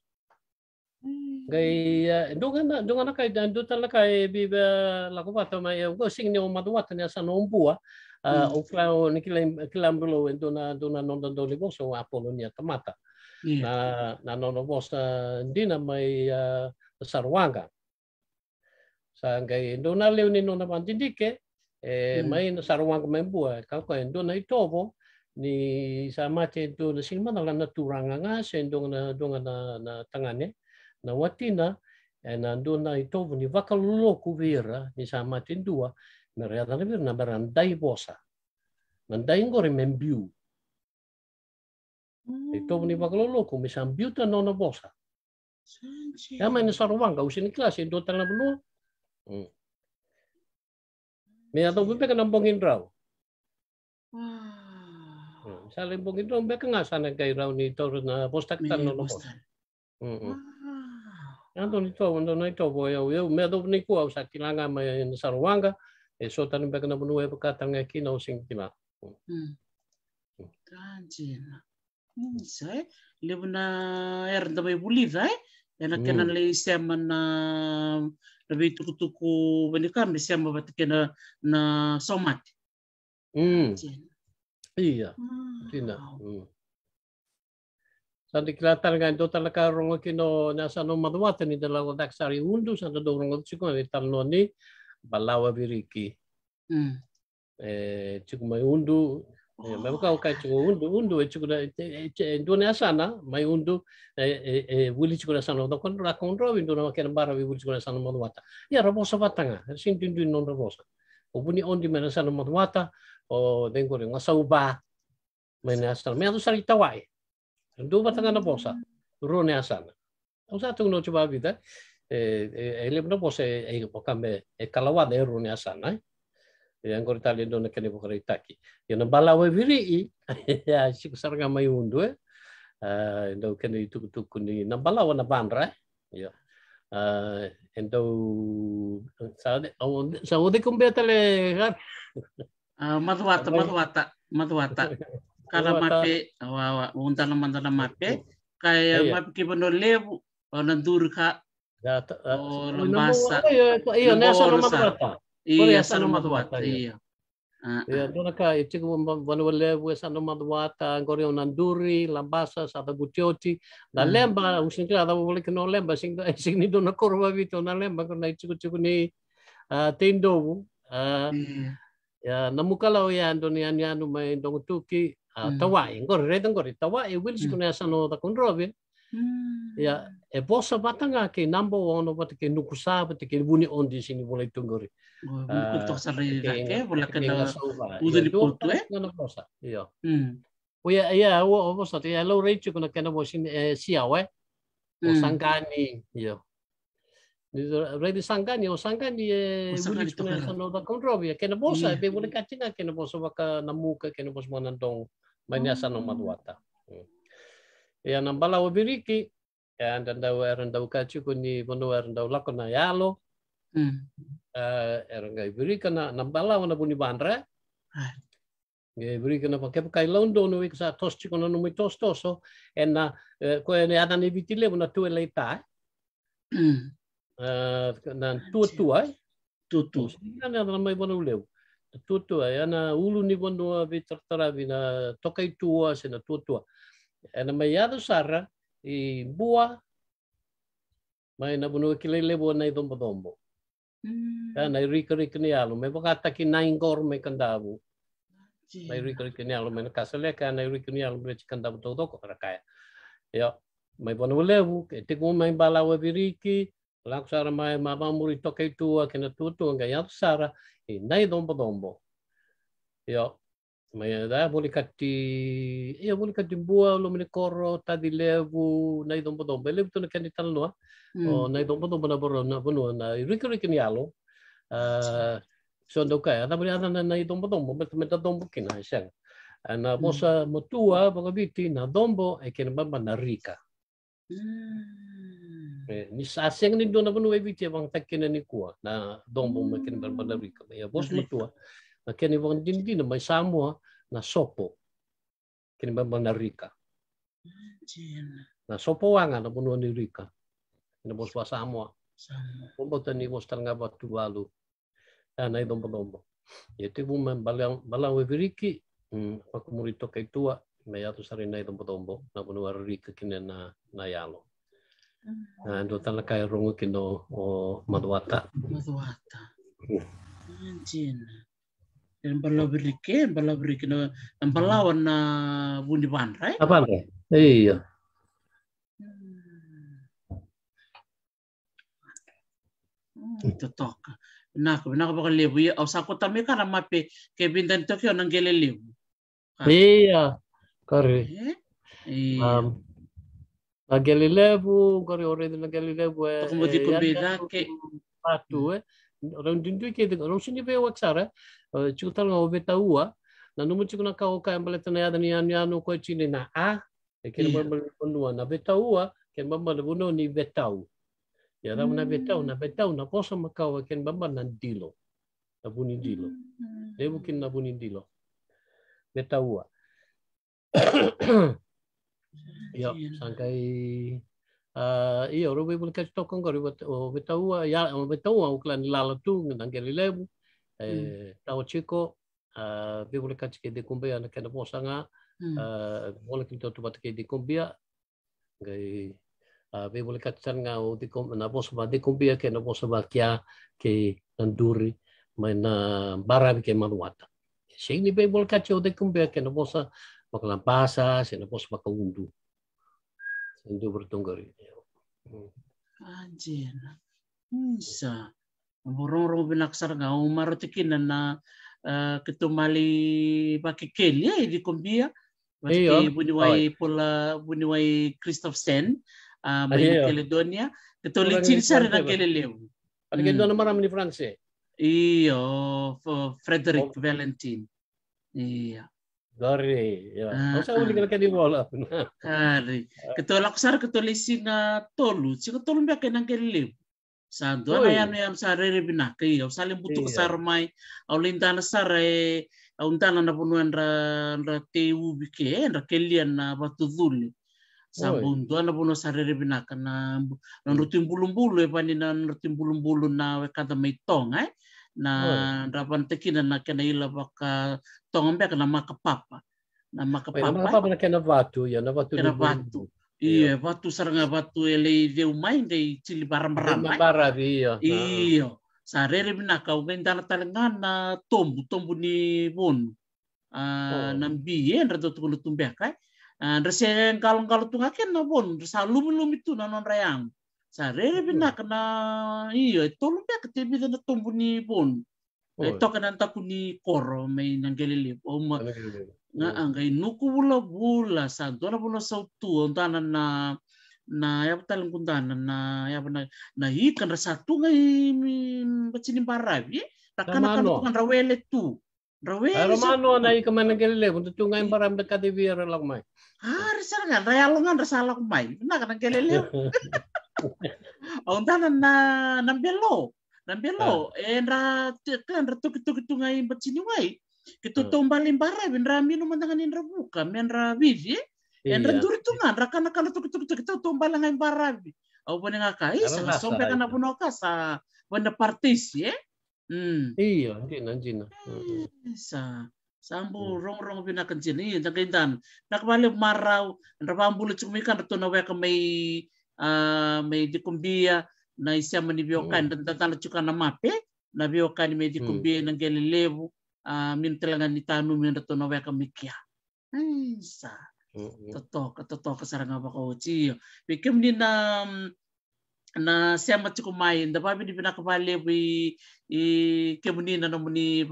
Qai, e dua ga na, dua ga na ka, e dua tale na ka e via lako vata mai, e qo sega ni o Macuata ni yasana o Bua. A, o kila, o ni kila, kila below e dua na, dua na noda dau ni vosa o Apolonia Tamata. Na, na nona vosa dina mai, a, Saruaga. Sa qai dua na levu ni nona vadidike, e, mai na Saruaga mai Bua, e kaya o koya e dua na itovo ni sa mate e dua na sega ni macala na turaga ga se dua ga na, dua ga na, na tagane, na watina, ena dua na itovo ni vakaloloku vei ira ni sa mate dua, me ra yacana vei ira na me ra dai vosa. Na dai qori me biu. E itovo ni vakaloloku me sa biuta na nona vosa. Ia mai na Saruaga, au sega ni kila se dua tale na vanua. Me yacova beka na bogi drau. Sa lai bogi drau beka ga sa na qai rawa ni taura na vosataki tale na nona vosa. Ia dua na itovo, dua na itovo, au, au me yacova nikua au sa kila ga mai na Saruaga. E so tale beka na vanua e vaka tale ga kina au sega ni kila. Ka dina. Isa, e levu na era da mai vulica, e, ena kena lai sema na, na veitukutuku vanika me sema vata kei na, na somate. Ia. Dina. Sa da kila tale ga e dua tale na ka rogo kina o na yasana o Macuata ni da lako cake sara i Udu, sa da dau rogo tiko ga na italanoa ni balawa viriki. E tiko mai Udu. E, me vaka o kaya tiko Udu, Udu e tiko na, e, e, e dua na yasana mai Udu, e, e, e wili tiko na yasana o Cakaudrove, dua na kena baravi e wili tiko na yasana o Macuata. Ia ra vosa vata ga, era sega ni duidui na nodra vosa. O Vuniodi mai na yasana o Macuata, o cei qori, o Gasauva mai na yasana, me yaco sara i Tawai. Dua vata ga na vosa, rua na yasana. Au sa tukuna oti vakavica, e, e, e levu na vosa e, e vaka me, e kalawaca e rua na yasana, e. Ia qori tale e dua na kena ivakaraitaki. Ia na balawa viri'i, ia, e tiko sara ga mai Udu, e. A, e dau kena itukutuku ni na balawa na vadra, e. Ia. A, e dau, sa, au, sa o cei ko bea tale, a? A, Macuata, Macuata, Macuata. Ka na Mape, wa, wa, udana mada na Mape. Ka e Mape kei Vanua Levu, o Naduri ka, o Labasa. Io, io, na yasana o Macuata. Io, yasana o Macuata, io. Io, dua na ka, e tiko Vanua Levu, yasana o Macuata, qori o Naduri, Labasa, sa cavuti oti. Na Leba, au sega ni kila cava voleka kina o Leba, sega ni dua na koro vaviti o na Leba, qori na itikotiko ni, a, Teidovu, a, Ia, Namukalau ia e dua na yanuyanu mai Dogotuki, a, Tawai. Qori, raica qori, Tawai, e wili tiko na yasana o Cakaudrove. Ia, e vosa vata ga kei Nabao ono vata kei Nukusa vata kei Vuniodi, sega ni volai tu qori. Uca ni potu, e? Ia, ia, o, o vosa, ia, laurai tiko na kena vosa, e, Siawa, e. O Saqani, io. Ni raici Saqani, o Saqani e wili tiko na yasana o Cakaudrove, ia kena vosa, e veivolekati ga kena vosa vaka Namuka, kena vosa vaka Nadogo, mai na yasana o Macuata. Ia na balawa viriki, e, da dau, era dau kaya tiko ni vanua era dau lako na yalo, e, era qai virika na, na balawa na vu ni vadra. E virika na va, kevaka i Laudonu, o iko sa toso tiko na nomu itosotoso, ena, e, koya na yacana i Viti Levu na tuelaita, e? E, na tuatua, e? Tuatua. Ena yacana mai Vanua Levu. Na tuatua, e, na ulu ni vanua veitarataravi na Tokaitua se na tuatua. Ena mai yaco sara i Bua, mai na vanua kilai levu o Naicobocobo. Ia na irikarika ni yalo, me vakataki Naiqor mai Kadavu. Na irikarika ni yalo mai Nakasaleka, na irikarika ni yalo mai Kadavu taucoko, era kaya. Io, mai Vanua Levu, e tiko mai balawa viriki, lako sara mai, mai vakamuri Tokaitua kei na tuatua, qai yaco sara i Naicobocobo. Io, mai, e, volekati, ia, volekati Bua, Lomanikoro, Tacilevu, Naicobocobo. E levu tu na kena italanoa. O Naicobocobo na vanua, na vanua na irikarika ni yalo. A, so dau kaya, a cava ni yacana Naicobocobo, baleta me da cobo kina, e sega. A, na vosa matua vakaviti na cobo, e kena ibalebale na rika. E, ni sa sega ni dua na vanua e Viti e vakayagataki kina nikua na cobo, me kena ibalebale na rika. Ia vosa matua, na kena ivakadinadina mai Samoa na sopo, kena ibalebale na rika. Na sopo waqa na vanua ni rika. Na vosa vakaSamoa. Samoa. Au vakabauta ni vosa tale ga vakaTuvalu. A, na icobocobo. Ia tekivu mai Bala-, Balavu e Viriki, mm, vakamuri toka i tua, me yaco sara i na icobocobo, na vanua e ririka kina na, na yalo. Mm. A, dua tale na ka e rogo kina o, o Macuata. Macuata. Mm. A, dina. E Balavu e Viriki, e Balavu e Viriki, na, na Balawa na Vunivadra, e? Na Vadra, io. Mm. Mm, totoka. Vinaka, vinaka vakalevu. Ia, au sa kauta mai ka na mape, ke vidani toka o Naqele Levu. A. Ia, kare. E? Ia. Um, Naqele Levu, kare o raici Naqele Levu, e, toka mo e, ciko ya, bei ya, cake. Vatu, mm, e. Rau duidui kece, rau sini veiwaki sara, e, tiko tale ga o Vetaua, na nomu tiko na ka o kaya baleta na yaca ni yanuyanu ko e tini na a, e kena, io, balebale ni vanua na Vetaua, kena balebale na vanua ni vetau. Ia cava na vetau, na vetau, na vosa makawa, kena balebale na dilo. Na vunidilo. Mm. Levu kina na vunidilo. Vetaua. Io, sa qai, a, io, rau veivolekati toka qori, o Vetaua, ia, o Vetaua, au kila ni lala tu, Naqele Levu, e, mm, tawa tiko, a, veivolekati kei Cekubia na kena vosa ga, mm, a, vola kina tautauvata kei Cekubia, qai, a, veivolekati tale ga o Ceko-, na vosa va Cekubia kei na vosa va Kia, kei na duri, mai na baravi kei Macuata. Sega ni veivolekati o Cekubia kei na vosa vakalabasa, se na vosa vakaudu. Sega ni dua vei iratou qori. Mm. A, dina. Mm, sa. Au rogorogo vinaka sara ga, au marautaka kina na, a, keitou mali vakekeli, e, i Cekubia. Vata, io, kei vuniwai, oi, Paula, vuniwai Christophsen, a, mai, io, New Caledonia. Keitou lai tini sara i Naqele Levu. Vata kei, mm, dua na marama ni France. Io, Fo-, Frederick, o, Valentin. Io. Qori, io. A, au sa, a, wilika na kena ivola. Qori. A. Keitou lako sara, keitou lai siga tolu, siga tolu beka i Naqele Levu. Sa dua na, oi, yanuyanu sa rere vinaka, io, au sa lai butuka, io, sara mai, au lai dana sara, e, au dana na vanua dra, dra tei uvi ke, e, dra kelia na vatu cule. Sa, oi, bau dua na vanua sa rere vinaka, na, na, mm, nodratou ibulubulu, e vani na, na nodratou ibulubulu na wekada mai Toga, e? Na, oi, dra vanataka kina na kena ila vakaToga beka na makapapa. Na, oi, na makapapa, e? Makapapa na kena vatu, io, na vatu, kena ni vatu. Io, io, e vatu sara ga, vatu e lai ceu mai, qai tili varabaraba, e? Baravi, io. A. Io. Sa rere vinaka, au qai dana tale ga na tobu, tobu ni vonu. A, oh, na bi, e, dra dau tukuna tu beka, e. A, dra se qaloqalo tu ga kina na vonu, dra sa lumilumi tu na nodra yago. Sa rere, mm, vinaka na, io, e tolu beka se vica na tobu ni vonu. E, oi, toka na daku ni koro mai Naqele Levu. Au ma, Naqele Levu, ga, mm, a, qai nuku vulavula, sa dua na vanua sautu, au dana na, na, yava tale qu dana, na, yava na, na ika dra sa tu ga i, mi, bati ni baravi, e? Dra kanakana tu ga, dra wele tu. Dra wele, e, Romano, sa na ika mai Naqele Levu, dra tu ga i baravi, dra kacivi ira lako mai. A, ri sara ga, dra yalo ga, dra sa lako mai. Vinaka Naqele Levu. Au dana na, na belo. Na belo, e, dra, te, ka, dra tokitoki tu ga i bati ni wai. Keitou taubale i baravi, dra minu mada ga ni dra vuka, me dra vici, e. E dra duri tu ga, dra kanakana tokitoki, toki, keitou taubale ga i baravi. Au vani ga ka, isa, sa so beka na vanua ka, sa vani na paratesi, e? Mm. Io, dina, dina. Mm. Isa. Sa bau rogorogo vinaka dina. Io, da qai dana. Vinaka vakalevu marau, dra vakabula tiko mai ka, dratou na weka mai, a, mai Cekubia, na isema ni veiwekani, dra dana tiko na mape, na veiwekani mai Cekubia, Naqele Levu, a, minu tale ga ni tanumi dratou na weka mai kea. Isa. Totoka, totoka sara ga vakaoti. Io. Vei kemuni na, na sema tiko mai, da vakavinavinaka vakalevu i, i kemuni na nomuni,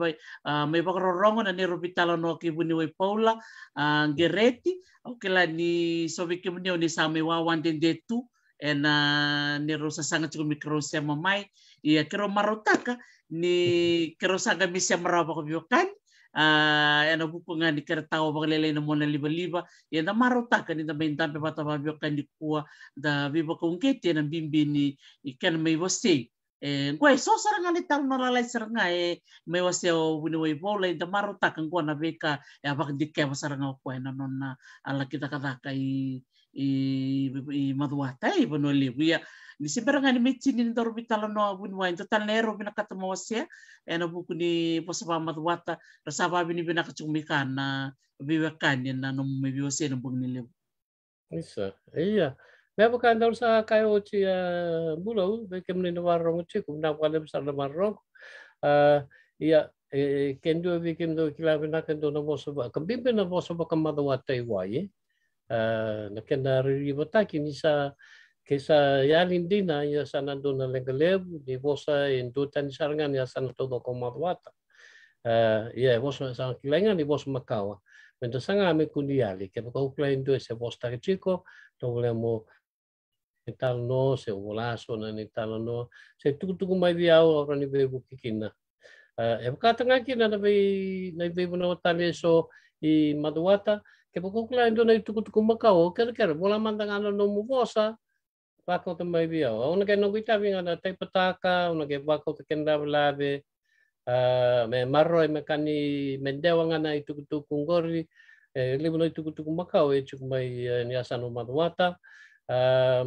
a, mai vakarorogo na neirau veitalanoa kei vuniwai Paula, a, Qereti. Au kila ni so vei kemuni o ni sa mai wawa dede tu ena neirau sasaga tiko me keirau sema mai. Ia keirau marautaka ni keirau sa qai mai sema rawa vakaveiwekani, a, ena vuku ga ni keirau tawa vakalailai na mona livaliva. Ia da marautaka ni da mai dabe vata vakaveiwekani nikua, da veivakauqeti ena bibi ni kena mai wasei E qo e so sara ga na italanoa lalai sara ga e mai wasea o vuniwai Vola, eda marautaka qo na veika e a vakadikeva sara ga o koya ena nona a laki cakacaka i, i, i Macuata, e, i Vanua Levu. Ia, ni se bera ga ni mai tini ni daru veitalanoa vuniwai, dua tale na era au vinakata mo wasea ena vuku ni vosa vakaMacuata, ra sa vakavinavinaka tiko mai ka na veiwekani ena nomu mai veiwasei ena bogi ni levu. Isa, ia. Me vaka daru sa kaya oti, a, Bulou, vei kemuni na vakarorogo tiko, vinaka vakalevu sara na vakarorogo. A, ia, e, ke dua vei kemudou kila vinaka e dua na vosa va, ka bibi na vosa vakaMacuata i wai, e. A, na kena ririvataki ni sa, ke sa yali dina, ia sa na dua na leqa levu ni vosa e duatani sara ga ni yasana taucoko o Macuata. A, ia, e vosa sa kilai ga ni vosa makawa. Meda saga me kua ni yali, kevaka o kila e dua e se vosataki tiko, tovolea mo italanoa, se vola so na italanoa, se tukutuku mai vei au, au rawa ni veivuke kina. A, e vakataka ga kina na vei, na veivunau tale e so i Macuata, kevaka o kila e dua na itukutuku makawa, kerekere, vola mada ga na nomu vosa, vakauta mai vei au. Au na qai noqu itavi ga na taipataka, au na qai vakauta kena lavelave, a, me maroroi, me ka ni, me dewa ga na itukutuku qori, e levu na itukutuku makawa e tiko mai, e, ni yasana o Macuata. A,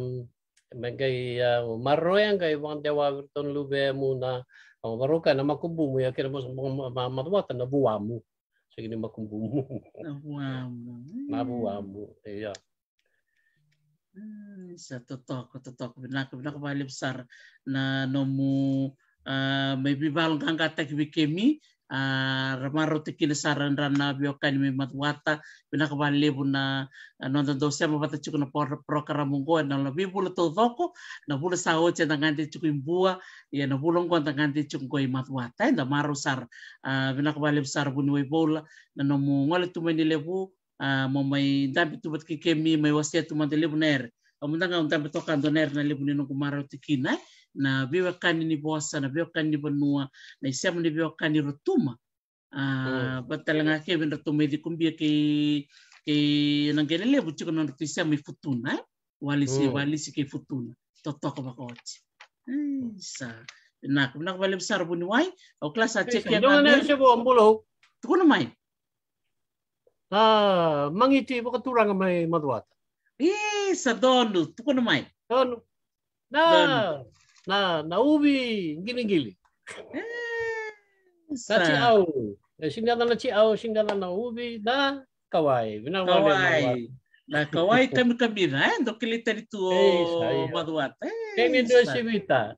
me qai, a, maroroya, qai vakadewa vei iratou na luvemu na, au vakarau kaya na makubumu, ia kena vosa ma, ma, ma, Macuata na vuamu. Sega ni makubumu. Na vuamu. Na vuamu, ia. Mm, sa totoko, totoko. Vinaka, vinaka vakalevu sara na nomu, a, mai veivakayaloqaqataki vei kemi, a, ra marautaka kina sara e dua na veiwekani mai Macuata. Vinaka vakalevu na, a, noda dau sema vata tiko na pro-, porokaramu oqo ena veivula taucoko, na vula sa oti eda gade tiko i Bua, ia na vula oqo eda gade tiko oqo i Macuata. Eda marau sara. A, vinaka vakalevu sara vuniwai Vola na nomu gole tu mai ni levu, a, mo mai dabe tu vata kei kemi, mai wasea tu mada levu na era. Au mada ga au dabe toka dua na era na levu ni noqu marau tiko kina, e. Na veiwekani ni vosa, na veiwekani ni vanua, na isema ni veiwekani Rotuma. A, vata tale ga kei vei iratou mai Cikobia kei, kei na qele levu tiko na nodratou isema i Futuna, e. Walisi, Walisi kei Futuna. Totoko vakaoti. Isa. Vinaka, vinaka vakalevu sara vuniwai. Au kila sa check ia ga na era se vo, Bulou. Tukuna mai. A, magiti vakaturaga mai Macuata. Isa, donu, tukuna mai. Donu. Na, na, na uvi qiligili. E, na sa. Tiau. E, sega ni yaco na tiau, sega ni yaco na uvi, na kawai. Vinaka vakalevu. Kawai. Na kawai kamikamica, e, dou kilai tani tu o Macuata. E, kei ni dua sa. Sivita.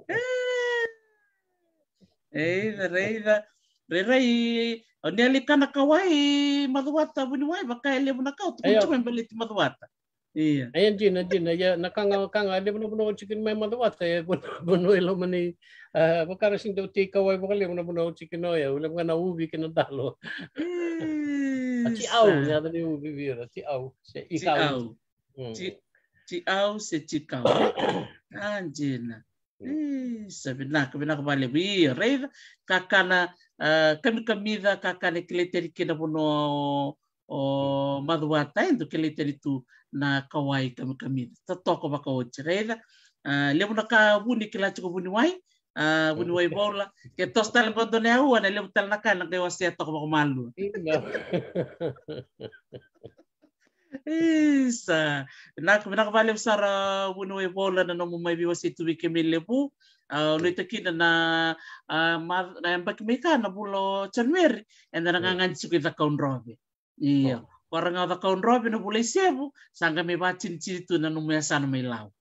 E. Raica, raica. Rairai, o ni a lai kana kawai Macuata vuniwai, vaka e levu na ka o tukuna tiko me baleti Macuata. Ia. Ia, dina, dina. Ia, na ka ga, ka ga e levu na vanua o tiko kina mai Macuata, e vanua, vanua e loma ni, a, vaka ra sega ni dau tei kawai vakalevu na vanua o tiko kina oya, e levu ga na uvi kei na dalo. A, tiau, ni yaca ni uvi vei ira, tiau, se ikau. Tiau. Mm. Ti-, tiau se tikau. A, dina. Isa, vinaka, vinaka vakalevu. Io, raica, kakana, a, kamikamica, kakana e kilai tani kina vanua o, o Macuata, e dau kilai tani tu na kawai kamikamica. Totoko vakaoti, raica. A, levu na ka vuni kila tiko vuniwai, a, vuniwai Vola. Ke toso tale bau dua na aua, na levu tale na ka na qai wasea toka vakamalua. Io. Isa. Vinaka, vinaka vakalevu sara vuniwai Vola na nomu mai veiwasei tu vei kemuni levu. A, au nuitaka kina na, a, ma-, na yabaki mai ka na vula o January, eda na gagani tiko i Cakaudrove. Io. Ko ra ga o Cakaudrove na vula i Sevu, sa qai mai vatinitini tu na nomu yasana mai Lau.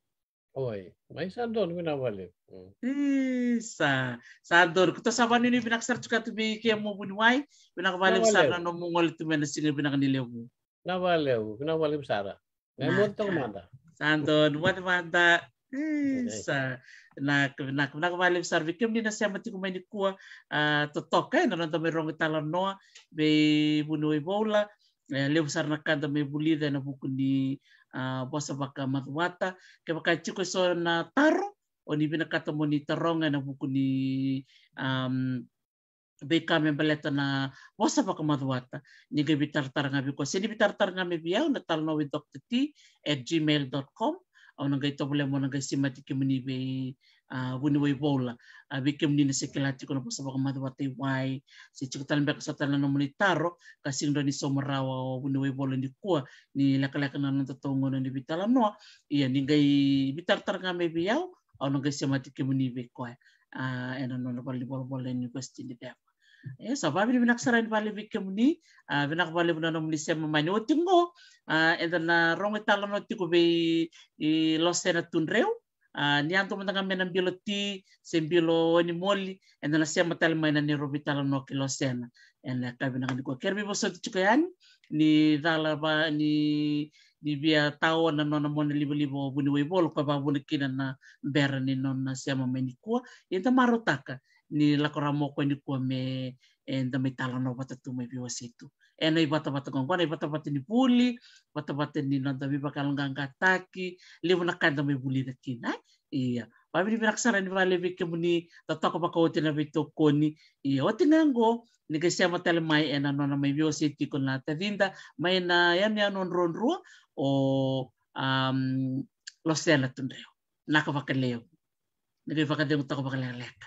Oi, mai sa donu, vinaka vakalevu. Mm. Isa, sa donu. Keitou sa vakanuinui vinaka sara tiko tu vei kemu vuniwai. Vinaka vakalevu sara na nomu gole tu mai na siga vinaka ni levu. Vinaka vakalevu, vinaka vakalevu sara. Mai moce toka mada. Sa donu, moce mada. Isa, vinaka, vinaka, vinaka vakalevu sara vei kemuni na sema tiko mai nikua, a, totoka, e, na noda mai rogo italanoa vei vuniwai Vola. E, levu sara na ka da mai vulica ena vuku ni, a, vosa vakaMacuata. Kevaka e tiko e so na taro o ni vinakata mo ni taroga ena vuku ni, am, veika me baleta na vosa vakaMacuata, ni qai veitaratara ga vei koya. Se ni veitaratara ga mai vei au na talanoa with Doctor T at gmail dot com. Au na qai tovolea meu na qai semati kemuni vei, a, Vuniwaivola. A, vei kemuni na se kila tiko na vosa vakamacawa vata i wai, se tiko tale beka so tale na nomuni taro, ka sega ni dua ni sauma rawa o Vuniwaivola nikua, ni lekaleka na noda tou gauna ni veitalanoa. Ia ni qai veitaratara ga mai vei au, au na qai semati kemuni vei koya, a, ena nona valenivolavola na University ni Ceva. E, sa vavinavinaka sara ni vale vei kemuni, a, vinaka valevu na nomuni sema mai ni oti qo, a, eda na rogo italanoa tiko vei, i Losena Tudreu, a, ni yadua mada ga me na bilo ti, se bilo ni moli, eda na sema tale mai na neirau veitalanoa kei Losena. Ena ka vinaka nikua. Kere veivosoti tiko yani, ni cala va, ni, ni via tao na nona mona livaliva o Vuniwaivola, koya vakavuna kina na bera ni nona sema mai nikua. Eda marautaka, ni lako rawa mo koya nikua me, eda mai talanoa vata tu mai veiwasei tu. Ena ivatavata qo, qo na ivatavata ni vuli, vatavata ni noda veivakayaloqaqataki, levu na ka eda mai vulica kina, e? Ia, vavinavinaka sara ni vale vei kemuni, totoka vakaoti na veitokoni, ia, oti ga qo, ni qai sema tale mai ena nona mai veiwasei tiko na tacida, mai na yanuyanu o Druadrua, o, am, Losena Tudreu. Naka vakalevu. Ni qai vakacegu toka vakalekaleka.